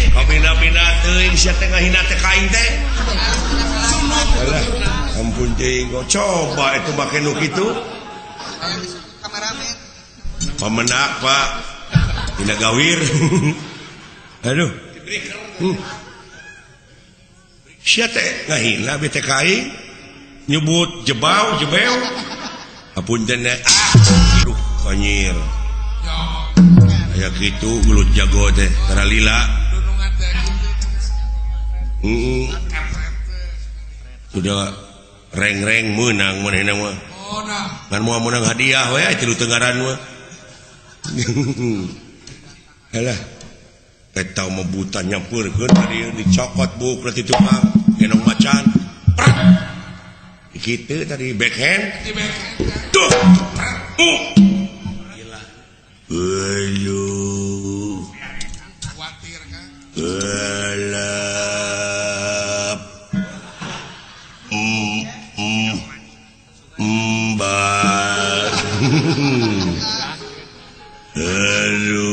Kabina-bina teuing sia teh ngahina teh ka aing teh. Alah, ampun teuing kok coba itu make nu kitu. Pamenak, Pak. Dina gawir. Aduh. Sia teh ngahina bete ka aing nyebut jebau jebeu apunten teh aduh konyir aya kitu gelut jago teh tara lila sudah reng-reng meunang manehna mah ngan moal meunang hadiah we tilu tenggaran mah alah eta mah buta nyampeurkeun tadi dicokot buuk ti tukang gendong macan kitu tadi backhand tuh gila aduh khawatir kan gelap mbak aduh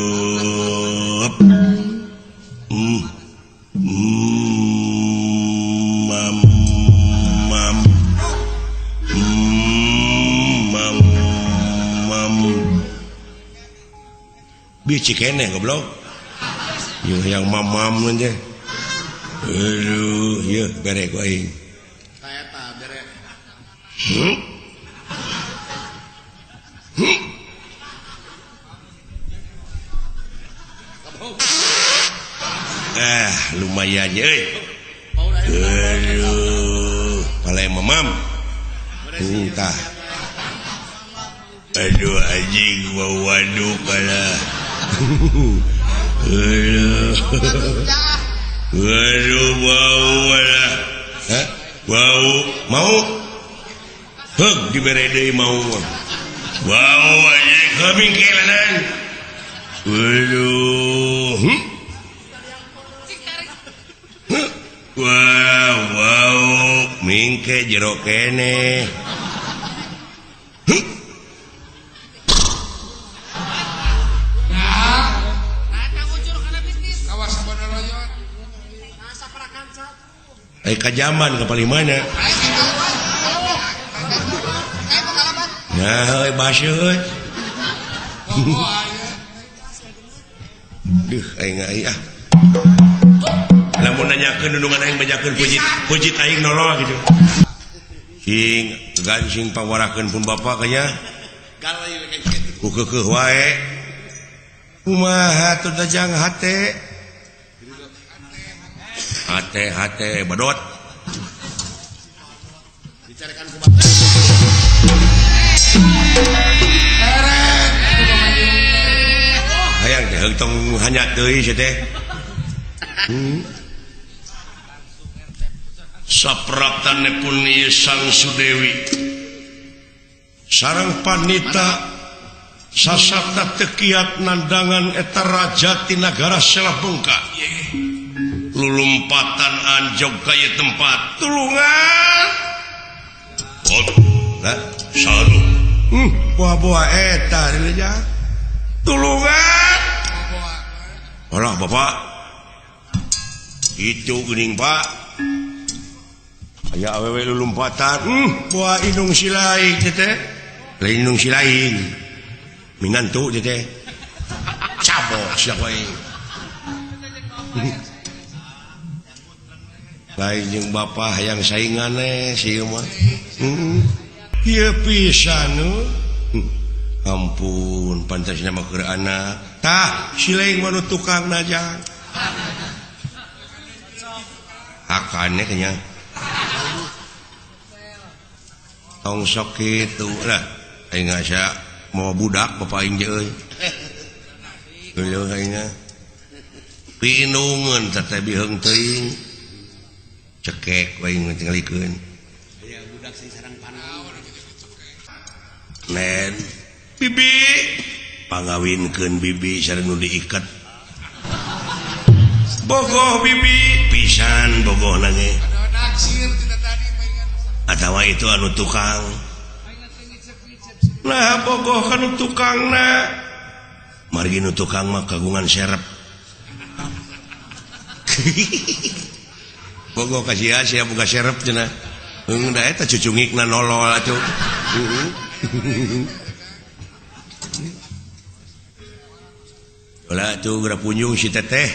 bici keneh goblok. Yeuh yang mamam teh. Aduh, yeuh bere ku aing. Ka eta bere. Lumayan euy. Aduh, palai mamam. Entah. Aduh anjing bau waduk lah. Aduh. Aduh bau lah. Hah? Bau mau? Heug dibere deui mau. Bau anjing kami kelanan. Aduh. Wow, wow, mingke jero kene. Ai kajaman ke paling mana? Nah, euy baseuh euy. Duh, aing ah. Lamun nanyakeun nundungan aing bajakeun pujit, pujit aing nolol gitu. Sing gancing pangwarakeun pun bapak kanya. Ku keukeuh wae. Kumaha teu dajang hate? Hate hate badot. Dicarikan ku bapak. Hayang teh tong hanyat deui sia teh. Sapraptane pun ieu Sang Sudewi sareng panita sasapta tekiat nandangan eta raja ti nagara Selabengka. Lulumpatan anjog ka ieu tempat tulungan. Oh, salu. Buah-buah eta dileja. Tulungan. Alah bapak. Itu geuning pak. Aya awewe lulumpatan. Buah indung silaing teh teh. Lain indung silaing. Minantu teh teh. Cabok sia wae. Lain jeung bapak hayang saingan si ieu mah. Ieu pisan Ampun, pantasna mah keur anak. Tah, silaing mah nu tukang najang. Hakane kenya. Tong sok kitu lah. Aing asa mau budak bapak aing je euy. Geuleuh aing. Pinungeun teh biheung teuing. Cekek we aing tingalikeun. Aya budak sing sarang panon. Nen bibi pangawinkeun bibi sareng nu diiket. Bogoh bibi pisan bogohna ge. Atawa itu anu tukang. Nah bogoh kanu tukangna. Margi nu tukang mah kagungan serep. Bogoh ka sia sia boga serep cenah. Heung da eta cucungikna nolol atuh. Ulah tuh geura punjung si teteh.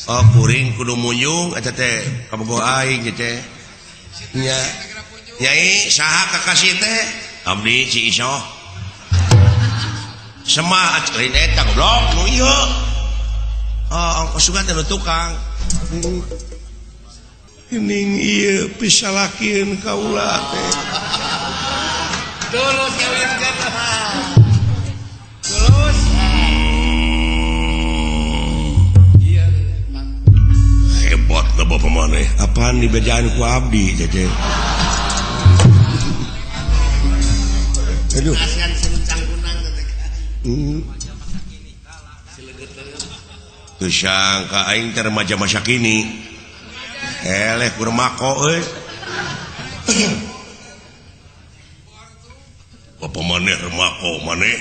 Oh kuring kudu munjung eta teh kabogoh aing teh. Nya. Nyai saha kakasih teh? Abdi si Isoh. Semah lain eta goblok nu ieu. Oh ongkos sugan teh nu tukang. Ining ieu pisalakieun kaula teh. Tulus kawinkeun. Tulus. Iya. Hebat da bapak maneh. Apaan dibejaan ku abdi teh. Aduh. Kasihan seruncang kunang teh. Teu sangka aing teh remaja masa kini. Eleh ku remako euy. Bapak maneh remako maneh.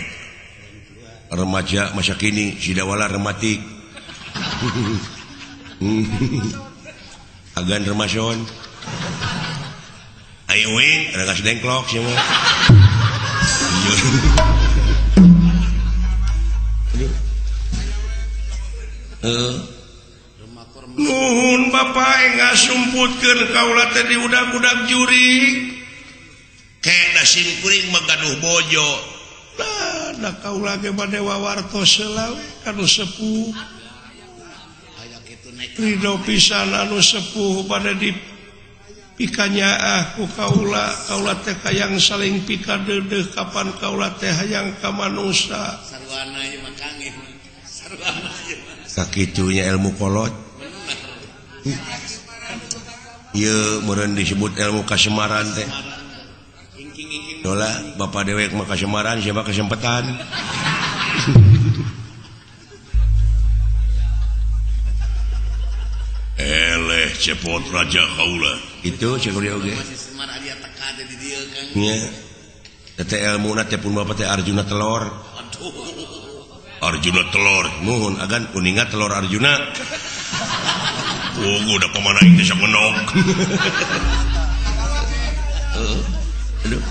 Remaja masa kini sidawala rematik. Agan remason. Ayo wing, ada kasih dengklok sia mah. Nuhun bapak ngasumputkeun kaula teh di udag-udag jurig. Kek da sim kuring mah gaduh bojo. Lah Da kaula ge bade wawartos heula we ka nu sepuh. Ridho pisan anu sepuh bade di pikanyaah ku kaula, kaula teh hayang saling pikadeudeuh kapan kaula teh hayang ka manusa. Sarwana ieu mah Kang ieu. Sarwana ieu mah. Sakitunya ilmu kolot. Ieu meureun disebut ilmu kasemaran teh. Dola bapak dewek mah kasemaran siapa kesempetan. Eleh cepot raja kaula. Itu cek dia oge. Masih semar aya teka teh di dieu Kang. Nya. Teh elmuna teh pun bapak teh Arjuna telor. Aduh. Arjuna telor. Muhun agan kuninga telor Arjuna. Oh, udah pemana itu sok ngenog. Aduh.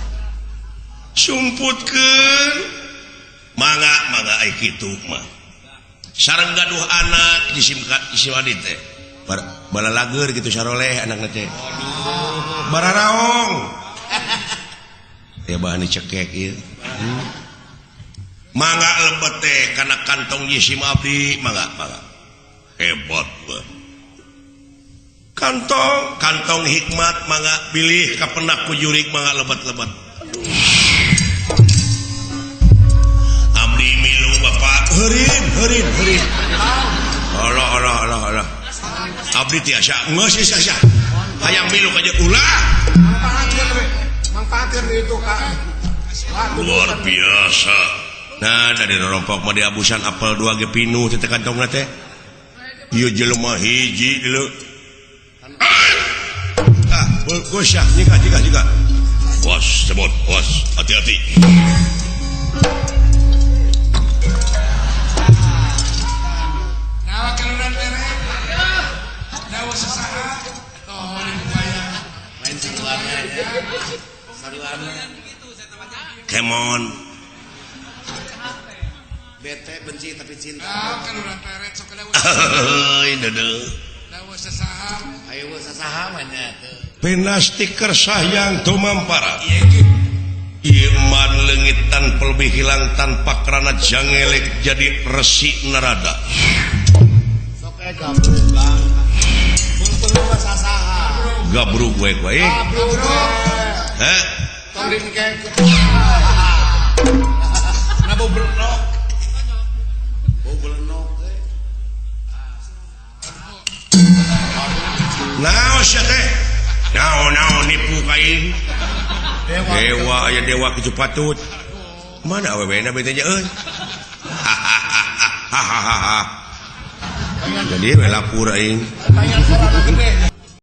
Sumputkeun. Mangga mangga ai kitu mah. Sareng gaduh anak jisim jisim adi teh. Balalager gitu saroleh anakna teh. Bararaong. Ya bahan dicekek ieu. Mangga lebet teh kana kantong jisim abdi, mangga mangga. Hebat mah. Kantong kantong hikmat mangga pilih kapenak ku jurik mangga lebet-lebet. Abdi milu bapak heurin heurin heurin. Allah Allah Allah Allah. Abdi tiasa geus sia. Hayang milu ka ulah. Manfaatkeun we. Manfaatkeun itu Kak. Luar biasa. Nah, dari rorompok mah diabusan apel 2 ge pinuh teh kantongna teh. Ieu jelema hiji deuleu. Ah, bagus ya, jika jika jika. Was, sebut, was, hati-hati. Nawa kaluran mere. Dawa sasaha. Oh, di Lain sarwana ya. Sarwana. Kemon. Bete benci tapi cinta. Nawa kaluran peret sok dawa. Heuy, deudeuh. Dawa sasaha. Ayo sasaha mah nya tuh. Pena stiker sahyang tumampara. Iman leungit tanpa lebih hilang tanpa kerana jangelek jadi resi narada. Sok eh gabrug Bang. Mun mah sasaha. Gabrug we we. Gabrug. Heh. Tong dikek. Na bau belenok. Bau belenok teh. Naon sia teh? Naon naon nipu ka aing. Dewa aya dewa kitu patut. Mana awewena bete nya euy. Hahaha. Jadi we lapur aing. Pertanyaan sorana gede